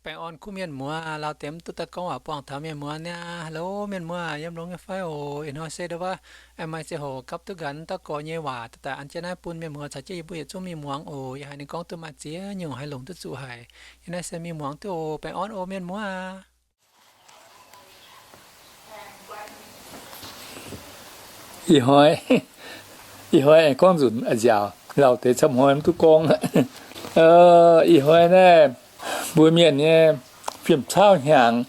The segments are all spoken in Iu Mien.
Baengh orn kuv mienh muoz, lauh deix mv duqv daaih gorngv waac buangh taux mienh muoz niaa. Hello mienh muoz, yiem longx nyei fai oc? Ih hnoi se ndo wuov, maaih ziangh hoc gapv duqv nqanx dauh gorx nyei waac daaih an jienv naaiv bun mienh muoz caux jienv yie mbuo yietc zungv mingh muangx oc. Yie haiz ninh gorngv duqv maaih ziex nyungc haaix longc duqv zuqc haic. Yiem naaiv se mingh muangx duqv oc. Baengh orn oc mienh muoz aac. Ih hnoi, ih hnoi aengx gorngv nzunc nziaauc, lauh deix camv hnoi mv duqv gorngv. Ih hnoi naaiv mbuo mienh nyei fiem-caauv hnyangx,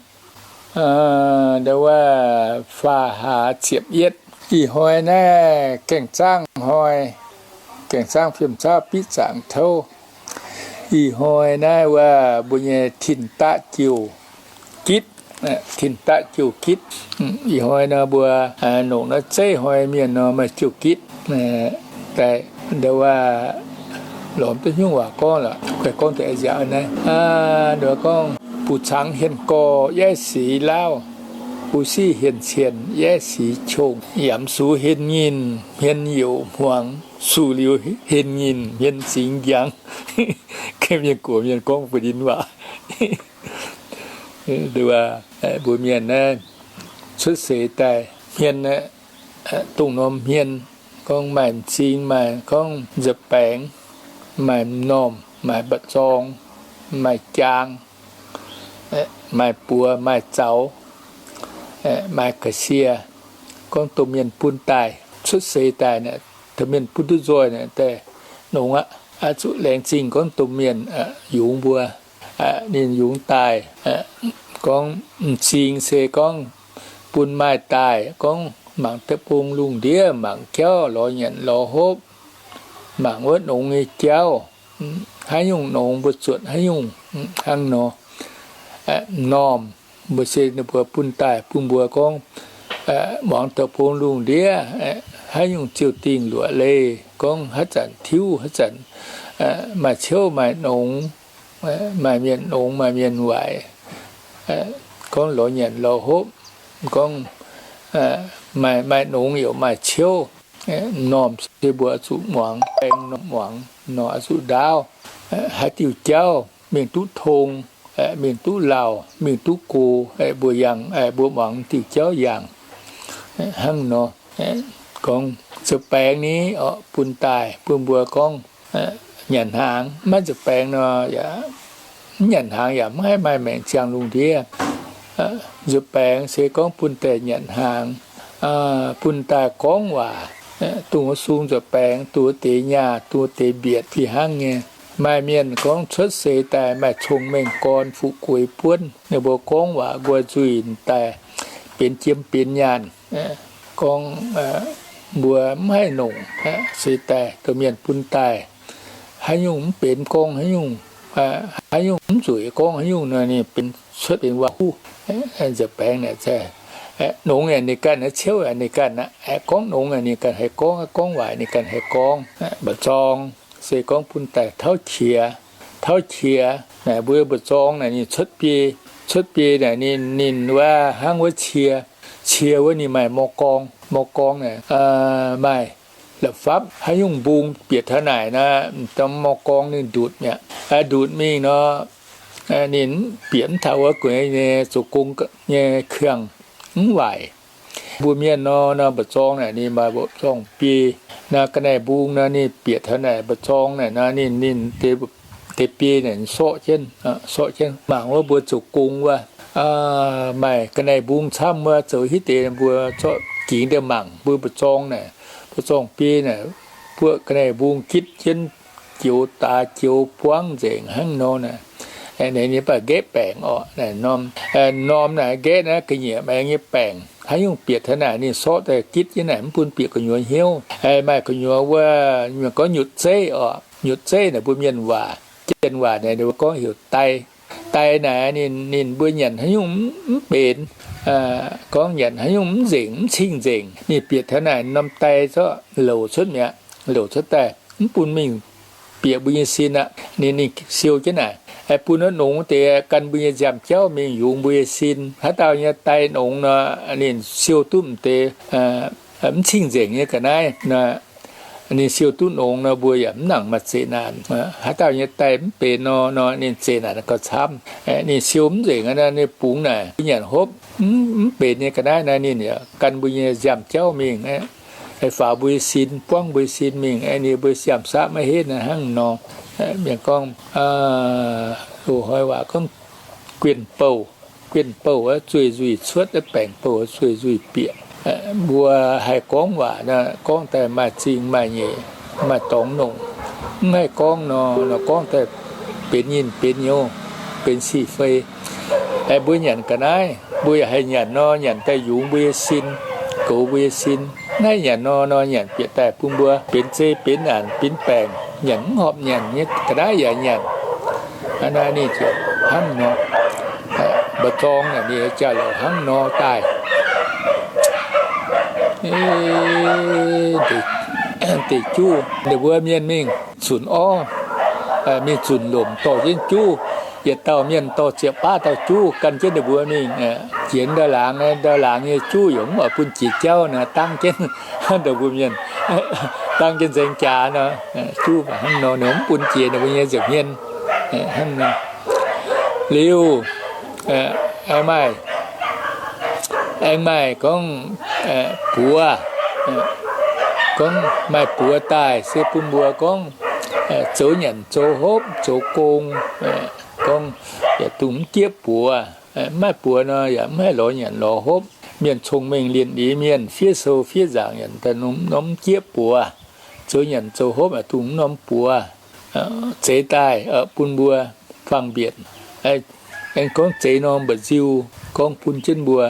ndo wuov faah hlaax ziepc yietv. Ih hnoi naaiv gaeng zaangv hnoi, gaeng zaangv fiem-caauv biqv zaangc touv. Ih hnoi naaiv wuov mbuo nyei tin daqv jiu gitv, tin daqv jiu gitv. Ih hnoi nor mbuo longc naaiv zeiv hnoi mienh nor maaih jiu gitv. Daaih ndo wuov lorz duqv nyungc waac gorngv lorqc, gorngv deix nziaauc naaiv. Ndo gorngv, buc cangx hienh gorx yaiv six laauv, buc siqv hienh cien yaiv six qongh, yamc sux hienh nyinh hmien youc hmuangx, sux liuz hienh nyinh hmien zingx njangx. Mienh gox mienh gorngv buo ndin waac. Mbuo mienh naaiv cuotv seix daaih hmien, dongh norm hmien, gorngv maaih m'zing, maaih gorngv nza'baengx, maaih m'normh, maaih mba'zorng, maaih jaang, maaih buoz, maaih zaux, maaih ga'sie. Gorngv domh mienh bun daaih, cuotv seix daaih, domh mienh bun duqv nzoih daaih nongx aqv. Oix zuqc laengz zingh gorngv domh mienh yungz mbuo, ninh yungz daaih. Gorngv m'zing se gorngv bun maaih daaih, gorngv mangc deic-bung lungh ndiev, mangc jauv lorz nyanc lorz hopv, mangc wuov nongx nyei jauv, haaix nyungc nongx mbuo zuotc haaix nyungc hnangv nor. M'normh mbuo se ninh mbuo bun daaih bun mbuo gorngv muangx deic-bung lungh ndiev, haaix nyungc ziouc dingh luoqc leih, gorngv haaix zanc tiuv, haaix zanc maaih ciouv maaih nongx, maaih mienh nongx maaih mienh waaic, gorngv lorz nyanc lorz hopv, gorngv maaih, maaih nongx yaac maaih ciouv. M'normh se mbuo oix zuqc muangx, baeng m'normh muangx nor oix zuqc ndaauv. Haaix diuh jauv mingh duqv tong, mingh duqv lauh, mingh duqv go, mbuo yangh, mbuo muangx diuh jauv yangh hnangv nor. Gorngv nza'baengx ni, bun daaih bun mbuo gorngv nyanc hnaangx. Maiv nza'baengx nor, mv nyanc hnaangx yaac maiv haih maaih maengc ziangh lungh ndiev. Nza'baengx se gorngv bun daaih nyanc hnaangx, bun daaih gorngv waac, dongh wuov sung nza'baengx, dongh wuov deix nyaah, dongh wuov deix mbietc fih hnangv nyei. Maaih mienh gorngv cuotv seix daaih maaih cong-mengh gorn fuqv gueix buonv, ninh mbuo gorngv waac nqoi nzuih daaih benx jiem benx nyaanh. Gorngv mbuo mv haih longc, seix daaih domh mienh bun daaih, haaix nyungc mv benx gorngv haaix nyungc, haaix nyungc mv zuqc gorngv haaix nyungc nor, ninh benx cuotv benx waac-huv. Nza'baengx naaic, nongx yaac ninh ganh aqv, ciouv yaac ninh ganh aqv. Gorngv nongx yaac ninh ganh haih gorngv, gorngv waaic ninh ganh haih gorngv. Mba'zorng se gorngv bun daaih tauv qiex. Tauv qiex naaic, mbuo mba'zorng naaic ninh cuotv biei, cuotv biei naaic ninh, ninh wuov hnangv wuov cie, cie wuov ninh maaih mor gorng. Mor gorng naaic maaih la'fapv haaix nyungc mbung bieqc taux naaic nor, mor gorng ninh ndutc mi'aqv. Ndutc mingh nor, ninh bieqc mv taux wuov gu'nyuoz nyei zoux gong nyei kiangh, mv waaic. Mbuo mienh nor, nor mba'zorng naaic ninh maaih mba'zorng biei. Nor ga'naaiv mbung nor ninh bieqc taux naaic mba'zorng naaic nor ninh, ninh deix biei naaic sorqv jienv, sorqv jienv. Mangc wuov mbuo zoux gong wuov, maaih ga'naaiv mbung camv wuov, zoux hitv deix mbuo zorqv gingx daaih mangc mbuo mba'zorng naaic, mba'zorng biei naaic, buoqv ga'naaiv mbung gitv jienv joux daax joux buangv nzengc hnangv nor naaic. Ninh baac nqaeqv baengc orqc, norm, norm naaic nqaeqv naaiv ga'nyiec maengx nyei baengc. Haaix nyungc bieqc taux naaic ninh sorqv daaih gitv jienv naaic, mv bun bieqc gu'nyuoz hnyouv. Maaih gu'nyuoz wuov, gorngv nyutc zeiv orqc. Nyutc zeiv naaic mbuo mienh waac, janx waac naaic ninh mbuo gorngv heuc dai. Dai naaic ninh, ninh mbuo nyanc haaix nyungc mv benx, gorngv nyanc haaix nyungc mv nzengc, mv cing nzengc. Ninh bieqc taux naaic norm dai zorqv louc cuotv mi'aqv, louc cuotv daaih, mv bun mingh bieqc mbuo nyei sin aqv. Ninh, ninh siou jienv naaic, bun wuov nongx deix gan mbuo nyei nziaamv-jauv mingh yungz mbuo nyei sin. Haaix dauh nyei dai nongx nor, ninh siou duqv m'deix mv cing nzengc nyei ga'naaiv nor, Ninh siou duqv nongx nor, mbuo yaac mv nangc maaih zeqc naanc. Haaix dauh nyei daaih mv benx nor, nor ninh zeqc naanc gauh camv. Ninh siou mv nzengc, ninh bungx naaic nyanc hopv, mv benx nyei ga'naaiv naaiv ninh yaac gan mbuo nyei nziaamv-jauv mingh, faaux mbuo nyei sin, buangv mbuo nyei sin mingh, ninh mbuo nziaamv-saqv maiv henv hnangv nor. Mienh gorngv, loz-hnoi waac gorngv, guienh bouh, guienh bouh zueih nzuih cuotv, baengc bouh zueih nzuih bieqc. Mbuo haih gorngv waac, gorngv daaih maaih zingh maaih nyeic, maaih dorngx longc. Mv haih gorngv nor, nor gorngv daaih benx nyinh benx nyouz, benx si fei. Mbuo nyanc ga'naaiv, mbuo yaac haih nyanc nor, nyanc daaih yungz mbuo nyei sin, goux mbuo nyei sin. Mv haih nyanc nor, nor nyanc bieqc daaih bun mbuo benx zei benx naanc benx baengc, nyanc mv horpc nyanc nyei ga'naaiv yaac nyanc. Naaiv ninh ziouc hnangv nor, mba'zorng naaic ninh jauv-louc hnangv nor daaih. Deic juv ninh mbuo mienh mingh zunc orv, mingh zunc lomc dorh jienv juv, yietc dauh mienh dorh ziepc baav dauh juv gan jienv ninh mbuo mingh, jiex ndau laangz, ndau laangz nyei juv yaac mv oix bun jiex jauv nor, dangv jienv ninh mbuo mienh, dangv jienv nzaeng jaax nor, juv hnangv nor, ninh mv bun jiex ninh mbuo nyei nza'hmien hnangv nor. Liuz, aengx maaih, aengx maaih gorngv buoz, gorngv maaih buoz daaih se bun mbuo gorngv zoux nyanc zoux hopv zoux gong, gorngv yaac dungx mv jieqv buoz. Mv maaih buoz nor yaac mv haih lorz nyanc lorz hopv. Mienh cong-mengh lienh liz mienh, fiev sou fiev nzaangc yaac daaih norm mv jieqv buoz. Zoux nyanc zoux hopv yaac dungx mv norm buoz. Zeix daaih bun mbuo faang-mbienc. Aengx gorngv zeix norm mba'nziu, gorngv bun jienv mbuo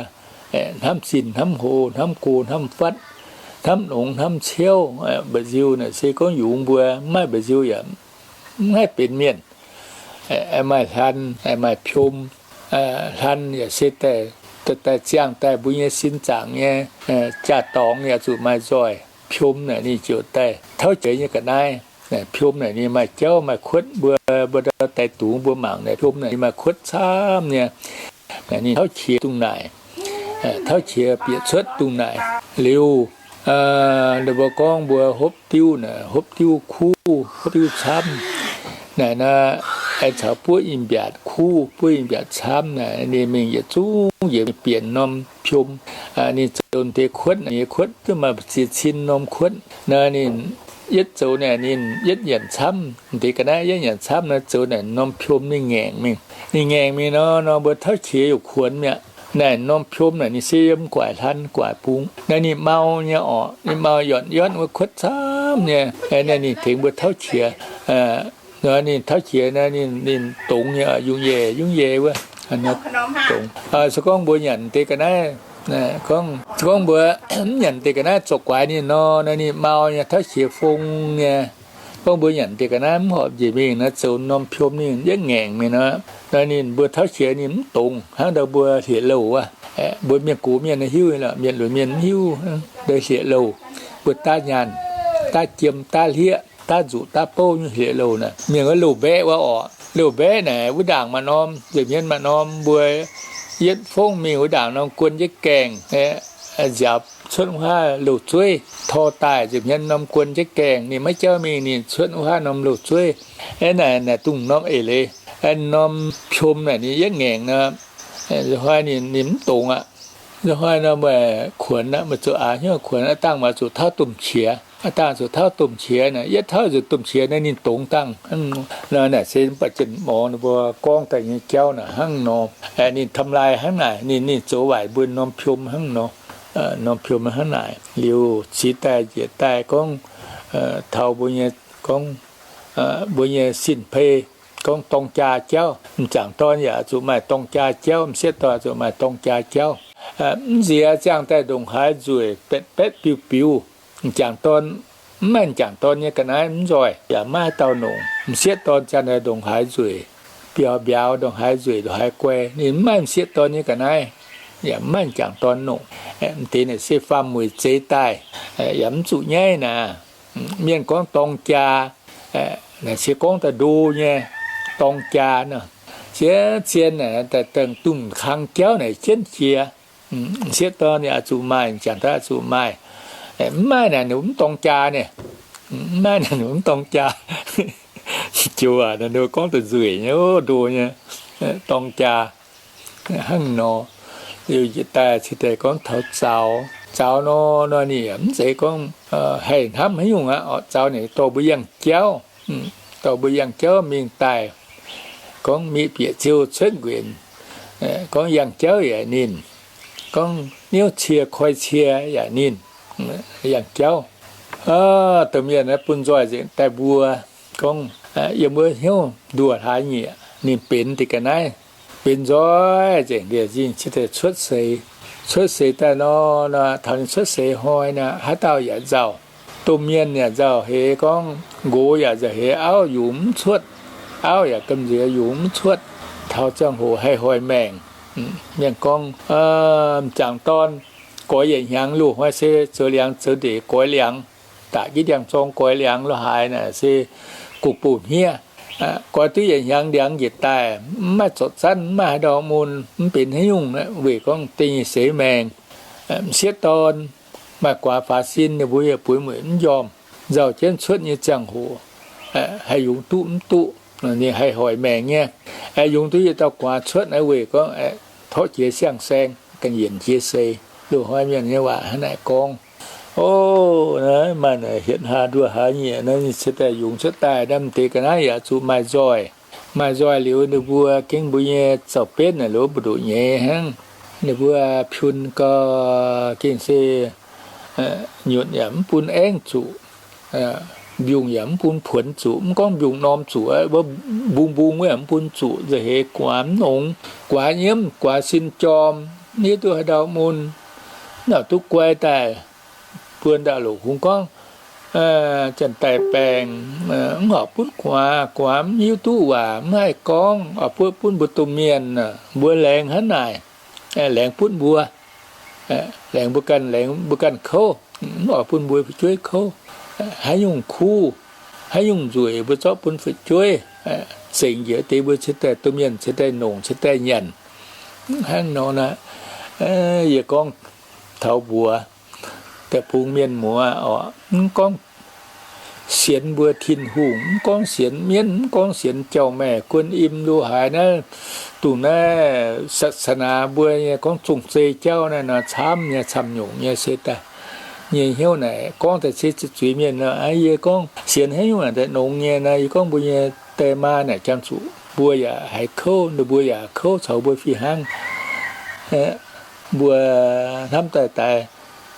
hnamv zinh hnamv hoz, hnamv go hnamv fatv, hnamv longx hnamv ciouv. Mba'nziu naaic se gorngv yungz mbuo, mv maaih mba'nziu yaac mv haih benx mienh. Maaih hlan, maaih piom. Hlan yaac se daaih, daaih ziangh daaih mbuo nyei sin zaangc nyei jaa-dorngx yaac zuqc maaih nzoih. Piom naaic ninh ziouc daaih tauv qiex nyei ga'naaiv. Piom naaic ninh maaih jauv maaih kuotv, mbuo, mbuo ndau daix dungz mbuo mangc naaic, piom naaic ninh maaih kuotv camv nyei. Ninh tauv qiex dungh naaic, tauv qiex bieqc cuotv dungh naaic. Liuz, ninh mbuo gorngv mbuo hopv diuv naaic, hopv diuv kuv, hopv diuv camv. Naaic nor, aengx caux buov in-mbiaatc kuv, buov in-mbiaatc camv naaic, ninh mingh yietc zungv yietc bienc norm piom. Ninh zoux deix kuotv, ninh nyei kuotv duqv maaih ziex cin norm kuotv. Naaiv ninh yietv zoux naaic, ninh yietv nyanc camv, deix ga'naaiv yietv nyanc camv nor, zoux naaic norm piom ninh ngaengc mingh. Ninh ngaengc mingh nor, nor mbuo tauv qiex yaac kuonx mi'aqv. Naaic norm piom naaic ninh se yiem gu'nguaaic hlan gu'nguaaic bungx. Naaiv ninh mau nyei orqc, ninh mau yornc-yornc wuov kuotv camv nyei. Naaiv ninh tengx mbuo tauv qiex. Nor ninh tauv qiex naaiv ninh dongz nyei, yungz yeic yungz yeic wuov, dongz. Se gorngv mbuo nyanc deix ga'naaiv, gorngv, se gorngv mbuo mv nyanc deix ga'naaiv zorc guaix ninh nor, naaiv ninh mau nyei, tauv qiex fong nyei. Gorngv mbuo nyanc deix ga'naaiv mv horpc njiec mingh nor, zoux norm piom ninh yietv ngaengc mingh nor, naaiv ninh mbuo tauv qiex ninh mv dongz hnangv ndau mbuo hlieqv-louh wuov. Mbuo mienh gox mienh hiuv lorqc, mienh lunx mienh mv hiuv. Ndau hlieqv-louh, mbuo daav nyaanh, daav jiem, daav hlieqv, daav nzuqc, daav bouv nyei hlieqv-louh naaic, mienh wuov louh mbaeqv wuov orqc. Louh mbaeqv naaic wuov ndaangc maaih norm, nza'hmien maaih norm, mbuo yietv fongv mingh wuov ndaangc norm guon jienv gaengh, nziaaux cuotv wuov haav louh zueiv, tor daaih nza'hmien norm guon jienv gaengh, ninh maiv jauv mingh, ninh cuotv wuov haav norm louh zueiv. Aeqv, naaic, naaic dungh norm eix leiz, norm piom naaic ninh yietv ngaengc nor, hnoi ninh, ninh mv dongz aqv. Hnoi nor meih kuonx aqv, meih zuqc aax hnyouv kuonx, aav dangh meih zuqc tauv domh qiex, aav dangh zuqc tauv domh qiex naaic, yietv tauv zuqc domh qiex naaiv ninh dongz dangh. Naaic se mv baac jienv morz ninh mbuo gorngv daaih nyei jauv naaic hnangv nor, ninh ทำลาย hnangv naaic, ninh, ninh zoux waaic mbuo norm piom hnangv nor, norm piom hnangv naaic. Liuz cingx daaih njiec daaih gorngv, taux mbuo nyei, gorngv mbuo nyei sin-pei, gorngv dorng jaa jauv. M'jangc dorn yaac zuqc maaih dorng jaa jauv, m'sieqv dorn zuqc maaih dorng jaa jauv. Mv nziex ziangh daaih ndongc haaix nzueic, baetv baetv biuv biuv, m'jangc dorn, mv maaih m'jangc dorn nyei ga'naaiv mv nzoih, yaac maiv haaix dauh nongc. M'sieqv dorn ziangh daaih ndongc haaix nzueic, biaux mbiauz ndongc haaix nzueic, ndongc haaix guai, ninh mv maaih m'sieqv dorn nyei ga'naaiv, yaac mv maaih m'jangc dorn nongc. M'deix naaic se faam-mueic zeix daaih, yaac mv zuqc nyaiv naaic. Mienh gorngv dorng jaa, naaic se gorngv daaih ndo nyei dorng jaa nor. Zien zien naaic, daaih dengh dungz kang jauv naaic jienv jiex. M'sieqv dorn yaac zuqc maaih, m'jangc dorn zuqc maaih. Mv maaih naaic, ninh mv dorng jaa ninh. Mv maaih naaic, mv dorng jaa. Joux aac, naaiv gorngv da'nzueic nyei, ndo nyei, dorng jaa hnangv nor. Liuz njiec daaih cingx daaih gorngv taux zaux. Zaux nor, nor ninh yaac mv zeiz gorngv haih hnamv haaix nyungc aqv. Oc, zaux ninh dorh mbuo yangh jauv, dorh mbuo yangh jauv mingh daaih. Gorngv miqv bieqc ziouc cuotv nquenc, gorngv yangh jauv yaac ninh, gorngv niouv cie koi cie yaac ninh, yangh jauv. Domh mienh naaiv bun nzoih nzengc daaih mbuo, gorngv yiem wuov hnyouv nduoh hlaax nyieqc ninh benx deix ga'naaiv, benx nzoih nzengc liuz ninh cingx daaih cuotv seix. Cuotv seix daaih nor, taux ninh cuotv seix hnoi naaic, haaix dauh yaac nzauh. Domh mienh yaac nzauh heix, gorngv nqox yaac nzauh heix, auv yungz mv cuotv, auv yaac gamh nziex yungz mv cuotv. Taux ziangh hoc haih hoic maengc. Mienh gorngv, m'jangc dorn goix yietc hnyangx loz-hnoi se zoux liangx zoux ndeic goix liangx, daaih jiex ndiangx-zorng goix liangx lo haaix naaic se gu'buoz hniev. Goix duqv yietc hnyangx ndiangx njiec daaih, mv maaih zorc zanv, mv maaih haaix ndau mun, mv benx haaix nyungc, weic gorngv deix nyei seix maengc. M'sieqv dorn maaih guaax faaux sin, ninh mbuo yaac bueix mueic mv njormh. Nzauh jienv cuotv nyei ziangh hoc, haih yungz duqv mv duqv, ninh haih hoic maengc nyei. Yungz duqv yietc dauh guaax cuotv naaiv weic gorngv torqv jiex siang-saeng, ganh yienc jiex seix. Loz-hnoi mienh nyei waac hnangv naaic gorngv. O, maaih naaic hietc hlaax nduoh hlaax nyieqc naaiv, ninh cingx daaih yungz cuotv daaih, naaiv m'deix ga'naaiv yaac zuqc maaih nzoih. Maaih nzoih liuz ninh mbuo gengh mbuo nyei zaux-benv naaic liuz mbu'ndongx nyeiz hnangv. Ninh mbuo piun gau, gengh se nyutc yaac mv bun aengv zuqc, mbiungc yaac mv bun puonx zuqc. Mv gorngv mbiungc norm zuqc, wuov mbung mbung wuov yaac mv bun zuqc. Nzauh heix guaax mv nongx, guaax nyiemv, guaax sin jorm, mv hiuv duqv haaix ndau mun, mv nangc duqv guai daaih. Buo ndaauv loc kungx gorngv, janx-daic baengc, mv horpc butv guaax, guaax mv hiuv duqv waac, mv haih gorngv, oix butv bun mbuo domh mienh. Mbuo laengz hnangv naaic, laengz butv mbuo, laengz mbuo ganh, laengz mbuo ganh kouv, mv oix bun mbuo fu'jueiv kouv. Haaix nyungc kuv, haaix nyungc nzueic mbuo zorqv bun fu'jueiv, zengc njiec deix mbuo cingx daaih domh mienh cingx daaih nongc cingx daaih nyanc. Hnangv nor naaic, yie gorngv taux mbuox deic-bung mienh muoz oc, mv gorngv sienx mbuo Tin-Hungh, mv gorngv sienx mienv, mv gorngv sienx jauv-maengc Guan Im lo haaix naaiv, dongh naaiv ศาสนา mbuo nyei gorngv zong-zei jauv naaiv nor, camv nyei, camv nyungc nyei se daaih. Nyei hnyouv naaic gorngv daaih se zuqc zuiz mienh nor, yie gorngv sienx haaix nyungc naaic daaih nongx nyei nor, yie gorngv mbuo nyei die maa naaic jangx zuqc mbuo yaac haiz kouv, ninh mbuo yaac kouv caux mbuo fih hnangv. Mbuo hnamv daaih daix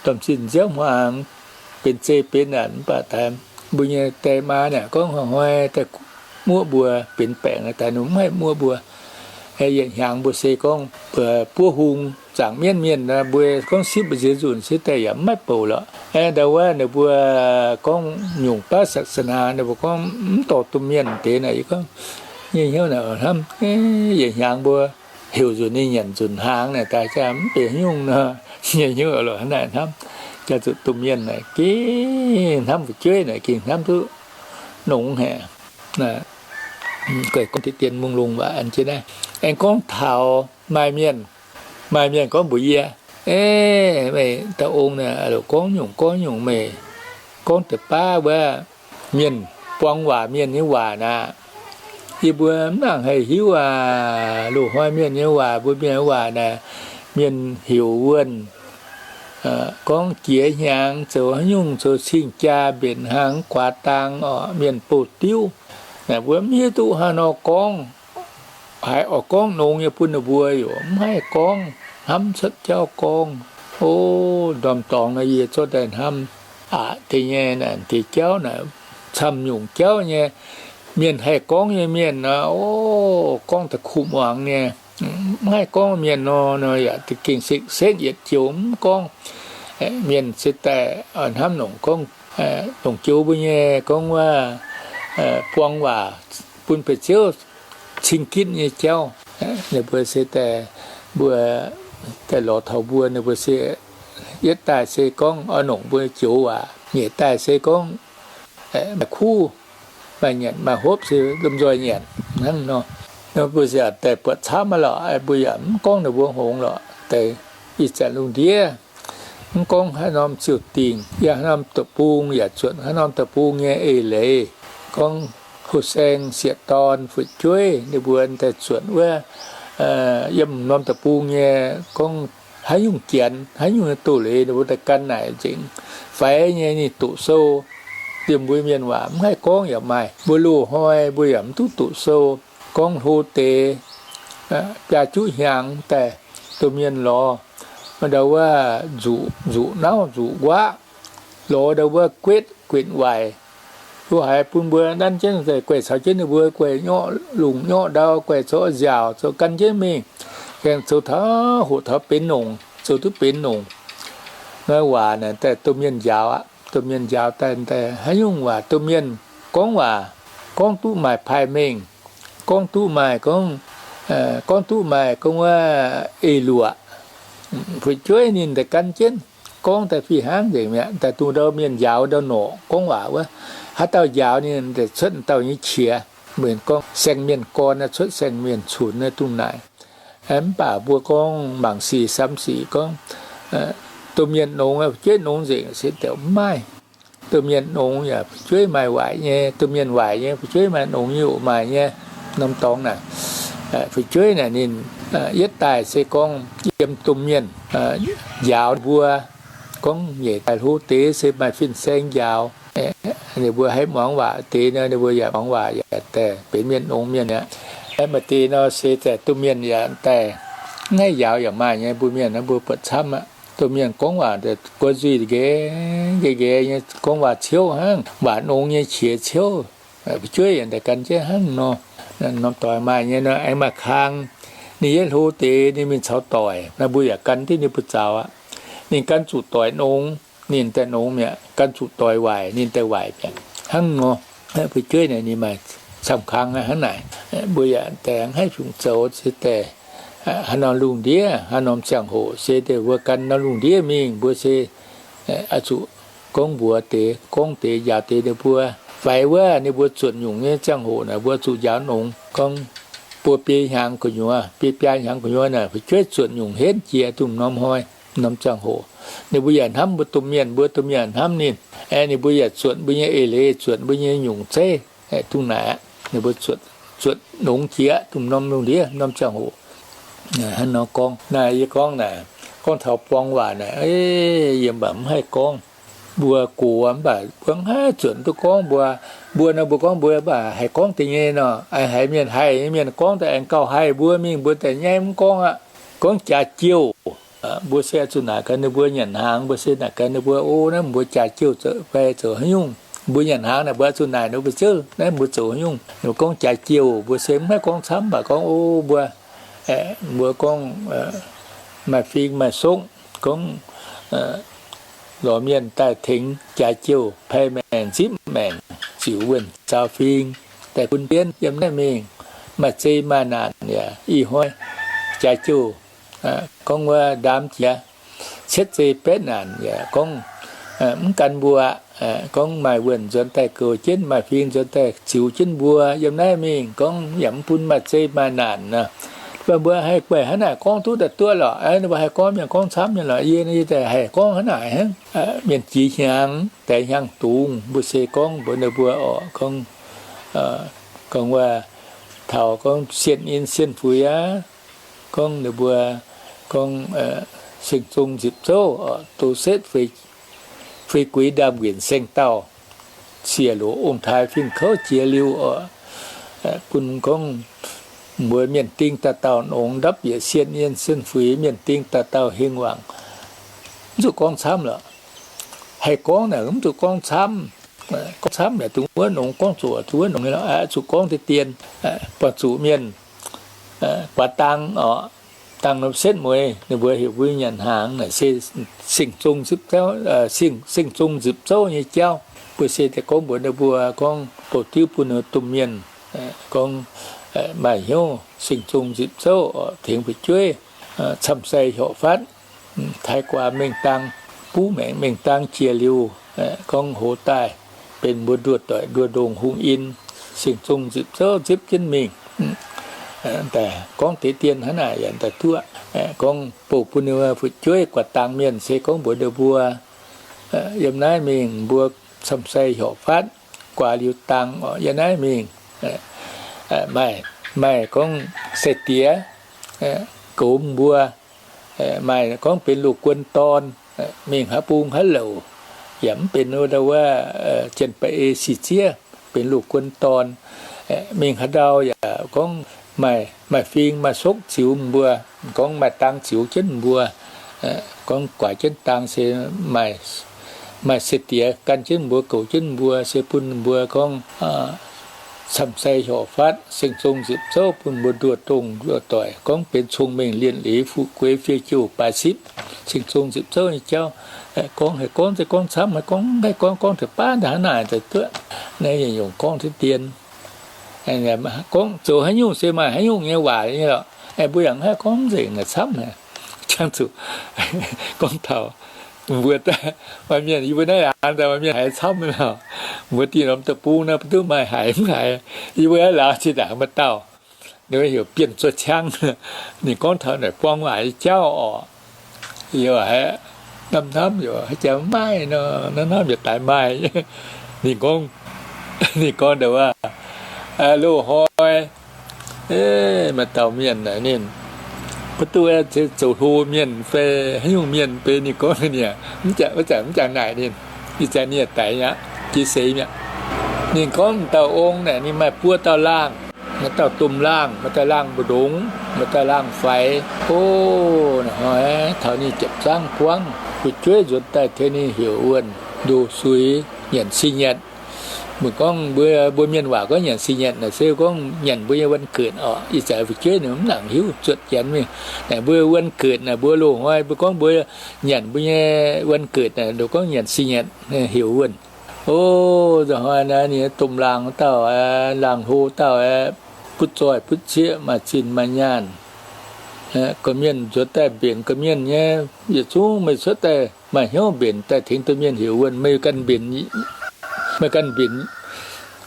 domh zinh nziouv hmuangx benx zei benx naanc mv baac daix mbuo nyei die maa naaic gorngv hnoi-hnoi daaih muoqv mbuo, benx baengc daaih ninh mv haih muoqv mbuo. Yietc hnyangx mbuo se gorngv mbuo buov hung zaangc mienv mienh, mbuo gorngv sipv mbu'ziex nzunc se daaih yaac mv maaih bouc lorqc. Ndau wuov ninh mbuo gorngv nyungc baav ศาสนา ninh mbuo gorngv mv dorh domh mienh deix naaic, yie gorngv nyei hnyouv naaic hnamv, yietc hnyangx mbuo heuc nzunc ninh nyanc nzunc hnaangx naaic daaih jaa mv benx haaix nyungc nor, nyei hnyouv loc hnangv naaic hnamv. Jaa zuqc domh mienh naaic gengh hnamv fu'jueiv naaic gengh hnamv duqv nongx haic. Gorngv deix dien mungh lungh waac an jienv naaiv, aengx gorngv taux maaih mienh, maaih mienh gorngv mbuox yie, Ei, meih dauh ong naaic, gorngv nyungc gorngv nyungc meih gorngv deix baav wuov mienh buang waac mienh nyei waac naaic, yie mbuo mv nangc haih hiuv aac. Loz-hnoi mienh nyei waac, mbuo mienh nyei waac naaic, mienh heuc wuonh gorngv jiex hnyangx zoux haaix nyungc, zoux cing-jaa mbenc hnaangx guaax dang oc, mienh bouh diuv. Naaic mbuo mv hiuv duqv haaix nor gorngv, haiz oix gorngv nongx nyei bun ninh mbuo yaac mv haih gorngv, hnamv cuotv jauv gorngv. O, ndorm-dorngx nor yie zorqv daaih hnamv aqc deix nyei naaic deix jauv naaic, camv nyungc jauv nyei. Mienh haih gorngv nyei mienh nor, o, gorngv da'kuv muangx nyei. Mv haih gorngv mienh nor, nor yaac gengh sekv-sekv yietc joux mv gorngv. Mienh se daaih hnamv nongc gorngv, longc joux mbuo nyei gorngv wuov buang waac bun ba'ziouv cing-gitv nyei jauv. Ninh mbuo se daaih, mbuo daaih lorz taux mbuo, ninh mbuo se yietv daaih se gorngv oix nongc mbuo joux waac, nyeic daaih se gorngv maaih kuv, maaih nyanc maaih hopv se lomh nzoih nyanc hnangv nor. Nor mbuo se daaih buatc camv aqv lorqc, mbuo yaac mv gorngv ninh mbuo hngongx lorqc. Daaih ih zanc lungh ndiev Mv gorngv haaix norm ziouc dingc, yaac haaix norm deic-bung yaac zuotc haaix norm deic-bung nyei eix leiz. Gorngv houh saeng sieqv dorn fu'jueiv ninh mbuo daaih zuotc wuov, yiem norm deic-bung nyei, gorngv haaix nyungc janx, haaix nyungc nyei doz-leiz ninh mbuo daaih gan naaic nzengc. Faix nyei ninh doqc sou, yiem mbuo mienh waac mv haih gorngv yaac maaih. Mbuo loz-hnoi mbuo yaac mv duqv doqc sou. Gorngv hlo deix biaa juqv hnyangx daaih, domh mienh lorz ndau wuov nzuqc, nzuqc nauv nzuqc nquaqv, lorz ndau wuov guetv guenc waaic, lo haiz bun mbuo nanv jienv guaih caux jienv ninh mbuo guaih nyorqv lungh nyorqv ndau, guaih zoux nziaauc, zoux gan jienv mingh, aengx zoux taux hoqc taux benx longc, zoux duqv benx longc. Naaiv waac naaic daaih domh mienh njaaux aqv. Domh mienh njaaux daaih, daaih haaix nyungc waac domh mienh gorngv waac, gorngv duqv maaih paaiv mengh, gorngv duqv maaih gorngv, gorngv duqv maaih gorngv wuov eix luoqc. Fu'jueiv ninh daaih gan jienv, gorngv daaih fih hnangv nzengc mi'aqv. Daaih dongh ndau mienh njaaux ndau norqc gorngv waac wuov, haaix dauh njaaux ninh daaih cuotv dauh nyei qiex. Mbenc gorngv saeng-mienh gorn cuotv saeng-mienh cunx naaiv dongh naaic. Mv baac mbuo gorngv mangc sic samx sic gorngv, domh mienh nongx, fu'jueiv nongx nzengc se deix mv maaih. Domh mienh nongx yaac fu'jueiv maaih waaic nyei, domh mienh waaic nyei, fu'jueiv maaih nongx nyei oc, maaih nyei. Norm dorngx naaic, fu'jueiv naaic ninh yietv daaih se gorngv yiem domh mienh njaaux mbuo, gorngv nyeic daaih hlo deix se maaih fin-saeng njaaux. Ninh mbuo haih muangx waac deix nor, ninh mbuo yaac muangx waac yaac daaih benx mienh nongx mienh aqv. Maaih deix nor se daaih domh mienh yaac daaih mv haih njaaux yaac maaih nyei. Mbuo mienh naaiv mbuo buatc camv aqv. Domh mienh gorngv waac guo nzuih nqaeqv nqaeqv nqaeqv nyei, gorngv waac ciouv hnangv, waac nongx nyei qiex ciouv. Fu'jueiv yaac daaih gan jienv hnangv nor. Norm doic maaih nyei nor aengx maaih kang. Ninh yietv hlo deix ninh mingh caux doic, naaiv mbuo yaac gan diuv ninh buoz-zaux aqv. Ninh gan zuqc doic nongx, ninh daaih nongx mi'aqv. Gan zuqc doic waaic, ninh daaih waaic mi'aqv. Hnangv nor, fu'jueiv naaic ninh maaih camv kang hnangv naaic. Mbuo yaac daaih mv haih fungc zoux se daaih haaix norm lungh ndiev, haaix norm ziangh hoc se daaih mbuo gan norm lungh ndiev mingh, mbuo se oix zuqc gorngv mbuox deix, gorngv deix, njaaux deix ninh mbuo. Faix wuov ninh mbuo zuotc nyungc nyei ziangh hoc naaic mbuo zuqc njaaux nongx. Gorngv buo biei hnyangx gu'nyuoz, biei biaa hnyangx gu'nyuoz naaic fu'jueiv zuotc nyungc henv jiex dongh norm hnoi, norm ziangh hoc. Ninh mbuo yaac hnamv mbuo domh mienh, mbuo domh mienh hnamv ninh. Aeqv, ninh mbuo yaac zuotc mbuo nyei eix leiz, zuotc mbuo nyei nyungc zeiv. Dongh naaic aqv, ninh mbuo zuotc, zuotc nongx jiex dongh norm lungh ndiev, norm ziangh hoc. Hnangv nor gorngv. Naaiv yie gorngv naaic, gorngv taux buang waac naaic, yie mv baac mv haih gorngv. Mbuo gox mv baac mbuo mv haih zuotc duqv gorngv mbuo. Mbuo nor mbuo gorngv mbuo mv baac haih gorngv deix nyei nor, haiz mienh haih nyei mienh gorngv daaih aengx gauh haih mbuo mingh mbuo daaih nyaiv mv gorngv aqv. Gorngv jaax jiouh, mbuo se zuqc naaic gaax ninh mbuo nyanc hnaangx, mbuo se naaic gaax ninh mbuo, o, naaiv mbuo jaax jiouh fai zoux haaix nyungc. Mbuo nyanc hnaangx naaic mbuo zuqc naaic ninh mbuo ziouc, naaiv mbuo zoux haaix nyungc. Ninh mbuo gorngv jaax jiouh, mbuo se mv haih gorngv camv, mv baac gorngv, o, mbuo, mbuo gorngv maaih fing maaih sokv, gorngv lorz mienh daaih tengx jaax jiouh, pei maengc nzipv maengc, ziux wuonh zaaux fing, daaih bun jienv yiem naaiv mingh, maaih zei maaih naanc yaac ih hnoi jaax jiouh gorngv wuov ndaam jiex cietv zei baeqv naanc yaac gorngv mv gan mbuo aqv. Gorngv maaih wuonh nzuonx daaih goux jienv, maaih fing nzuonx daaih ziux jienv mbuo yiem naaiv mingh, gorngv yaac mv bun maaih zei maaih naanc nor. Mv baac mbuo haih guaih hnangv naaic gorngv duqv daaih duqv lorqc. Ninh mbuo haih gorngv mienh gorngv camv mienh lorqc. Yie, yie daaih haih gorngv hnangv naaic hnangv. Mienh jiex hnyangx, daix hnyangx dungz, mbuo se gorngv mbuox ninh mbuo oc, gorngv, gorngv wuov taux gorngv sienh in sienh fuix aqv. Gorngv ninh mbuo gorngv, seng zong nzipc zouv oc, doz setv fei guix ndaamv-nquinc seng dauh, siec loc ong-taaix fin-kouv jiex liuz oc, bun gorngv mbuo mienh ding dauh dauh nongx, ndapv yietc sienh in sienh fuix, mienh ding dauh dauh hingh wangc. Mv zuqc gorngv camv lorqc. Haih gorngv naaic mv zuqc gorngv camv. Gorngv camv yaac dongh wuov nongx, gorngv zuqc dongh wuov nongx nyei lorqc. Zuqc gorngv deix dien, buatc zuqc mienh guaax dang oc, dang norm setv mueiz, ninh mbuo heuc mbuo nyanc hnaangx naaic se seng zong nzipc zouv, seng, seng zong nzipc zouv nyei jauv. Mbuo se daaih gorngv mbuox ninh mbuo gorngv bouh diuv bun ninh domh mienh gorngv maaih hnyouv seng zong nzipc zouv oc, tengx fu'jueiv camv sai horqc fatv, taaih guaax mengh dang, buv maengc mengh dang jiex liuz, gorngv hoz daaih benx mbuo nduoh doic nduoh ndongh hungh in, seng zong nzipc zouv nzipc jienv mingh. Daaih gorngv deix dien hnangv naaic yaac daaih duqv gorngv bouh bun ninh fu'jueiv guaax dangx mienh se gorngv mbuox ninh mbuo, yiem naaiv mingh mbuo camv sai heuc fatv guaax liuz dangx oc, yiem naaiv mingh maaih, maaih gorngv sai-diex goux mbuo, maaih gorngv benx loz-guon dorn, mingh haaix bung haaix louc yaac mv benx wuov, wuov jien-baeqc ei si ziev, benx loz-guon dorn. Mingh haaix ndau yaac gorngv maaih, maaih fing maaih sokv ziux mbuo, gorngv maaih dang ziux jienv mbuo, gorngv guaax jienv dang se maaih, maaih sai-diex gan jienv mbuo, goux jienv mbuo, se bun mbuo gorngv camv sai heuc fatv, seng zong nzipc zouv, bun mbuo nduoh dongh nduoh doic, gorngv benx cong-mengh lienh leiz, fuqv gueix fiev jouh baaix sipv, seng zong nzipc zouv nyei jauv. Gorngv haih gorngv se gorngv camv, haih gorngv haih gorngv, gorngv taux baav ndaaih hnangv naaic daaih duqv. Naaiv yietc nyungc gorngv deix dien, gorngv zoux haaix nyungc se maaih haaix nyungc nyei waac nyei lorqc. Mbuo yaac mv haih gorngv nzengc naaic camv haic. Jangx zuqc gorngv taux mbuo daaih maaih mienh, yie mbuo naaiv aqv, maaih mienh haiz camv nyei lorqc. Mbuo dinh norm deic-bung naaiv mv duqv maaih haiz mv haiz. Yie mbuo lauz zinh ndaangc maaih dauh, ninh heuc Bienh Zuoqv Ciangv. Ninh gorngv taux naaic buang waac nyei jauv oc. Yie haiz hnamv hnamv yaac haiz jaax maaih nor, hnamv hnamv yaac daaih maaih. Ninh gorngv, ninh gorngv ndongc wuov, loz-hnoi maaih dauh mienh naaic ninh mv duqv zoux hlo mienh fai haaix nyungc mienh, beiv ninh gorngv ninh mv jangx, mv jangx naaic ninh, ih zanc ninh yaac daic aqv, jiex seix mi'aqv. Ninh gorngv dauh ong naaic ninh maaih buo dauh laangh, maaih dauh domh laangh, maaih dauh laangh mbu'ndongx, maaih dauh laangh faix. O, hnoi taux ninh jiepc zangv buangv, fu'jueiv nzuonx daaih tengx ninh heuc wuonh ndoh suix, nyanc si nyanc. Mbuo gorngv mbuo, mbuo mienh waac gorngv nyanc si nyanc naaic se gorngv nyanc mbuo nyei วันเกิด oc. Ih zanc fu'jueiv ninh mv nangc hiuv, zuotc janx mingh. Naaic mbuo วันเกิด naaic mbuo loz-hnoi mbuo gorngv mbuo nyanc mbuo nyei วันเกิด naaic, gorngv nyanc si nyanc, heuc wuonh. O, nzunc hnoi naaic ninh domh laangh dauh, laangh hlo dauh, butv zoih butv cieqv, maaih zinh maaih nyaanh, gorqv-mienh nzuonx daaih mbenc gorqv-mienh nyei, yietc zungv meih cuotv daaih maaih hnyouv mbenc daaih tengx domh mienh heuc wuonh, meih ganh mbenc, meih ganh mbenc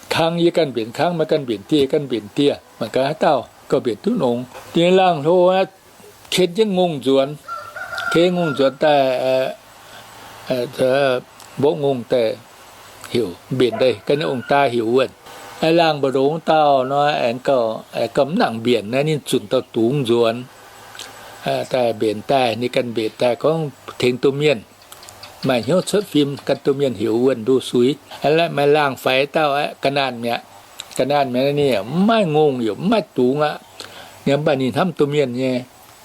kang, yie ganh mbenc kang, meih ganh mbenc dieh, yie ganh mbenc dieh, mangc gaax haaix dauh gauh mbenc duqv nongx. Ninh laangh hlo aqv, ken jienv ngongh nzuonx, ken ngongh nzuonx daaih, mborqv ngongh daaih heuc mbenc daaih gan ninh ong-daa heuc wuonh. Laangh mbu'ndongx dauh nor, aengx gauh, aengx gauh mv nangc mbenc naaiv, ninh zunc dauh dungz nzuonx daaih mbenc daaih, ninh ganh mbenc daaih gorngv tengx domh mienh maaih hnyouv cuotv fim gan domh mienh heuc wuonh ndoh suix. Maaih laangh faix dauh aqv, ga'naanh mi'aqv. Ga'naanh mi'aqv, ninh mv maaih ngongh yaac mv maaih dungz aqv. Ninh mv baac ninh hnamv domh mienh nyei,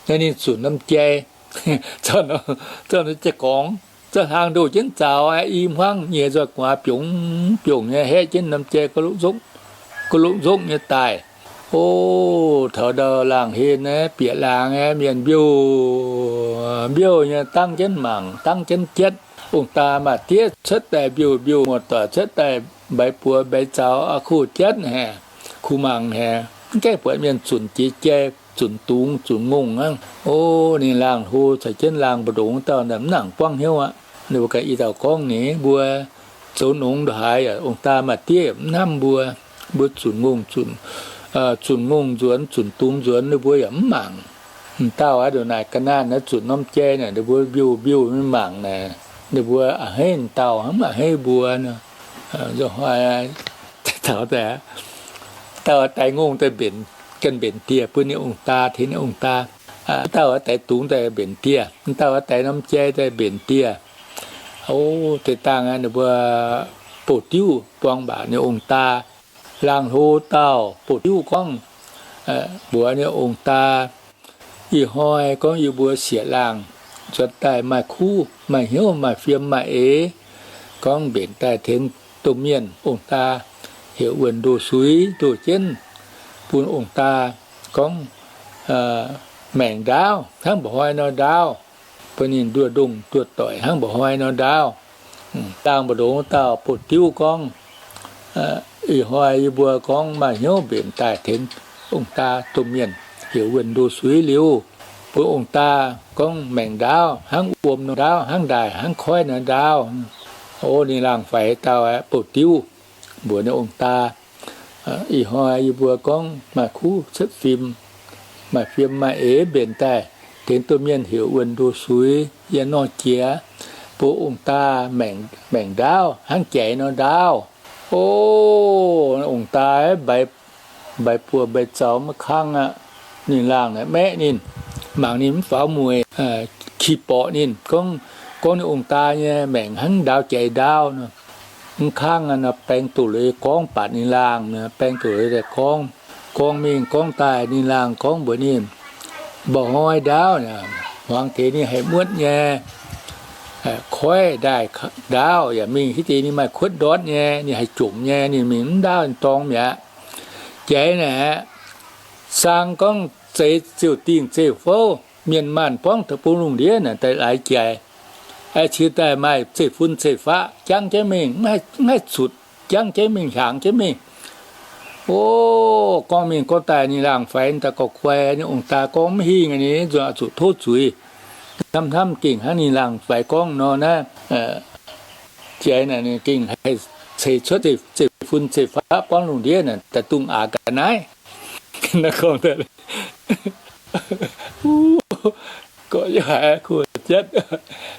naaiv ninh zunc norm jai, zorqv norm jai-gorngx, zorqv hlang ndoh jienv zaux aqv, i hmuangv nyei nzoih gu'nguaaz biongc biongc nyei haeqv jienv norm jai ga'longx nzongv nyei daaih. O, taux ndau laangh hlen naaiv bieqc laangz aqv, mienh mbiouh mbiouh nyei dangv jienv mangc, dangv jienv jatv. Ong-daa maa-diev cuotv daaih mbiouh mbiouh, muoz-doic cuotv daaih mbaix buoz mbaix zaux, aa, kuh jatv haic, kuh mangc haic, mv gaengh buatc mienh zunc jiex jai, zunc dungz, zunc ngongh hnangv. O, ninh laangh hlo caux jienv laangh mbu'ndongx dauh naaic mv nangc buangv hnyouv aqv. Ninh mbuo ganh i dauh gorngv ninh mbuo zoux nongx ndongc haaix yaac ong-daa maa-diev yaac mv hnamv mbuo. Mbuo zunc ngongh, zunc, zunc ngongh nzuonx, zunc dungz nzuonx, ninh mbuo yaac mv mangc. M'dauh aqv, ndongc naaic ga'naanh naaiv zunc norm jai naaic, ninh mbuo mbiouh mbiouh mingh mangc naaic, ninh mbuo a'hneiv m'dauh, mv a'hneiv mbuo nor. Taux daaih, dauh daix ngongh daaih mbenc, ganh mbenc dieh bun ninh ong-daa, tengx ninh ong-daa. M'dauh daix dungz daaih mbenc dieh, m'dauh daix norm jai daaih mbenc dieh. O, deix dangh ninh mbuo bouh diuv buang mbac ninh ong-daa. Laangh hlo dauh bouh diuv gorngv, mbuox ninh ong-daa, ih hnoi gorngv yie mbuo sieqv laangh nzuonx daaih maaih kuv, maaih hnyouv, maaih fiem, maaih eix, gorngv mbenc daaih tengx domh mienh, ong-daa heuc wuonh ndoh suix ndoh jienv bun ong-daa gorngv maengc ndaauv hnangv mba'hnoi nor ndaauv, bun ninh nduoh ndongh nduoh doic hnangv mba'hnoi nor ndaauv. Laangh mbu'ndongx dauh bouh diuv gorngv, ih hnoi yie mbuo gorngv maaih hnyouv mbenc daaih tengx ong-daa domh mienh heuc wuonh ndoh suix liuz, bun ong-daa gorngv maengc ndaauv hnangv wuom nor ndaauv, hnangv ndaaih hnangv koiv nor ndaauv. O, ninh laangh faix dauh aeqv, bouh diuv mbuox ninh ong-daa, Ih hnoi yie mbuo gorngv maaih kuv cuotv fim, maaih fim maaih eix mbenc daaih, tengx domh mienh heuc wuonh ndoh suix yie nor jiex, bun ong-daa maengc ndaauv hnangv jaiz nor ndaauv. O, ong-daa mbaix buoz mbaix zaux maiv kangv aqv. Ninh laangh naaic maeqv ninh, mangc ninh mv faaux mueic, ki borqc ninh, gorngv, gorngv ninh ong-daa nyei maengc hnangv ndaauv jaiz ndaauv nor. Mv kangv nor, baeng doz-leiz gorngv baac ninh laangh, baeng doz-leiz daaih gorngv, gorngv mingh gorngv daaih ninh laangh gorngv mbuox ninh, mba'hnoi ndaauv, hmuangx deix ninh haih muotv nyei, koiv ndaaih ndaauv yaac mingh hiuv deix ninh maaih kuotv ndortv nyei, ninh haih jomc nyei, ninh mingh mv ndaauv ninh dorngx mi'aqv. Jaiz naaic, saang gorngv zeix ziouc dingh zeiv-fouv, mienh maanh buangv deic-bung lungh ndiev naaic daaih laaix jaic, cingx daaih maaih zeiv-fun zeiv-faqv jangv jienv mingh, mv haih zutc, jangv jienv mingh, hiaangx jienv mingh. O, gorngv mingh gorngv daaih ninh laangh faix daaih gauh guai, ninh ong-daa gorngv mv hingh, ninh nzunc zuqc tov zuiz. Hnamv hnamv gengh hnangv ninh laangh faix gorngv nor naaiv, jaiz naaic ninh gengh haih ceix cuotv zeiv-fun zeiv-faqv buangv lungh ndiev naaic daaih dungh aax ga'naaiv. Gorngv yie haiz kuv jatv,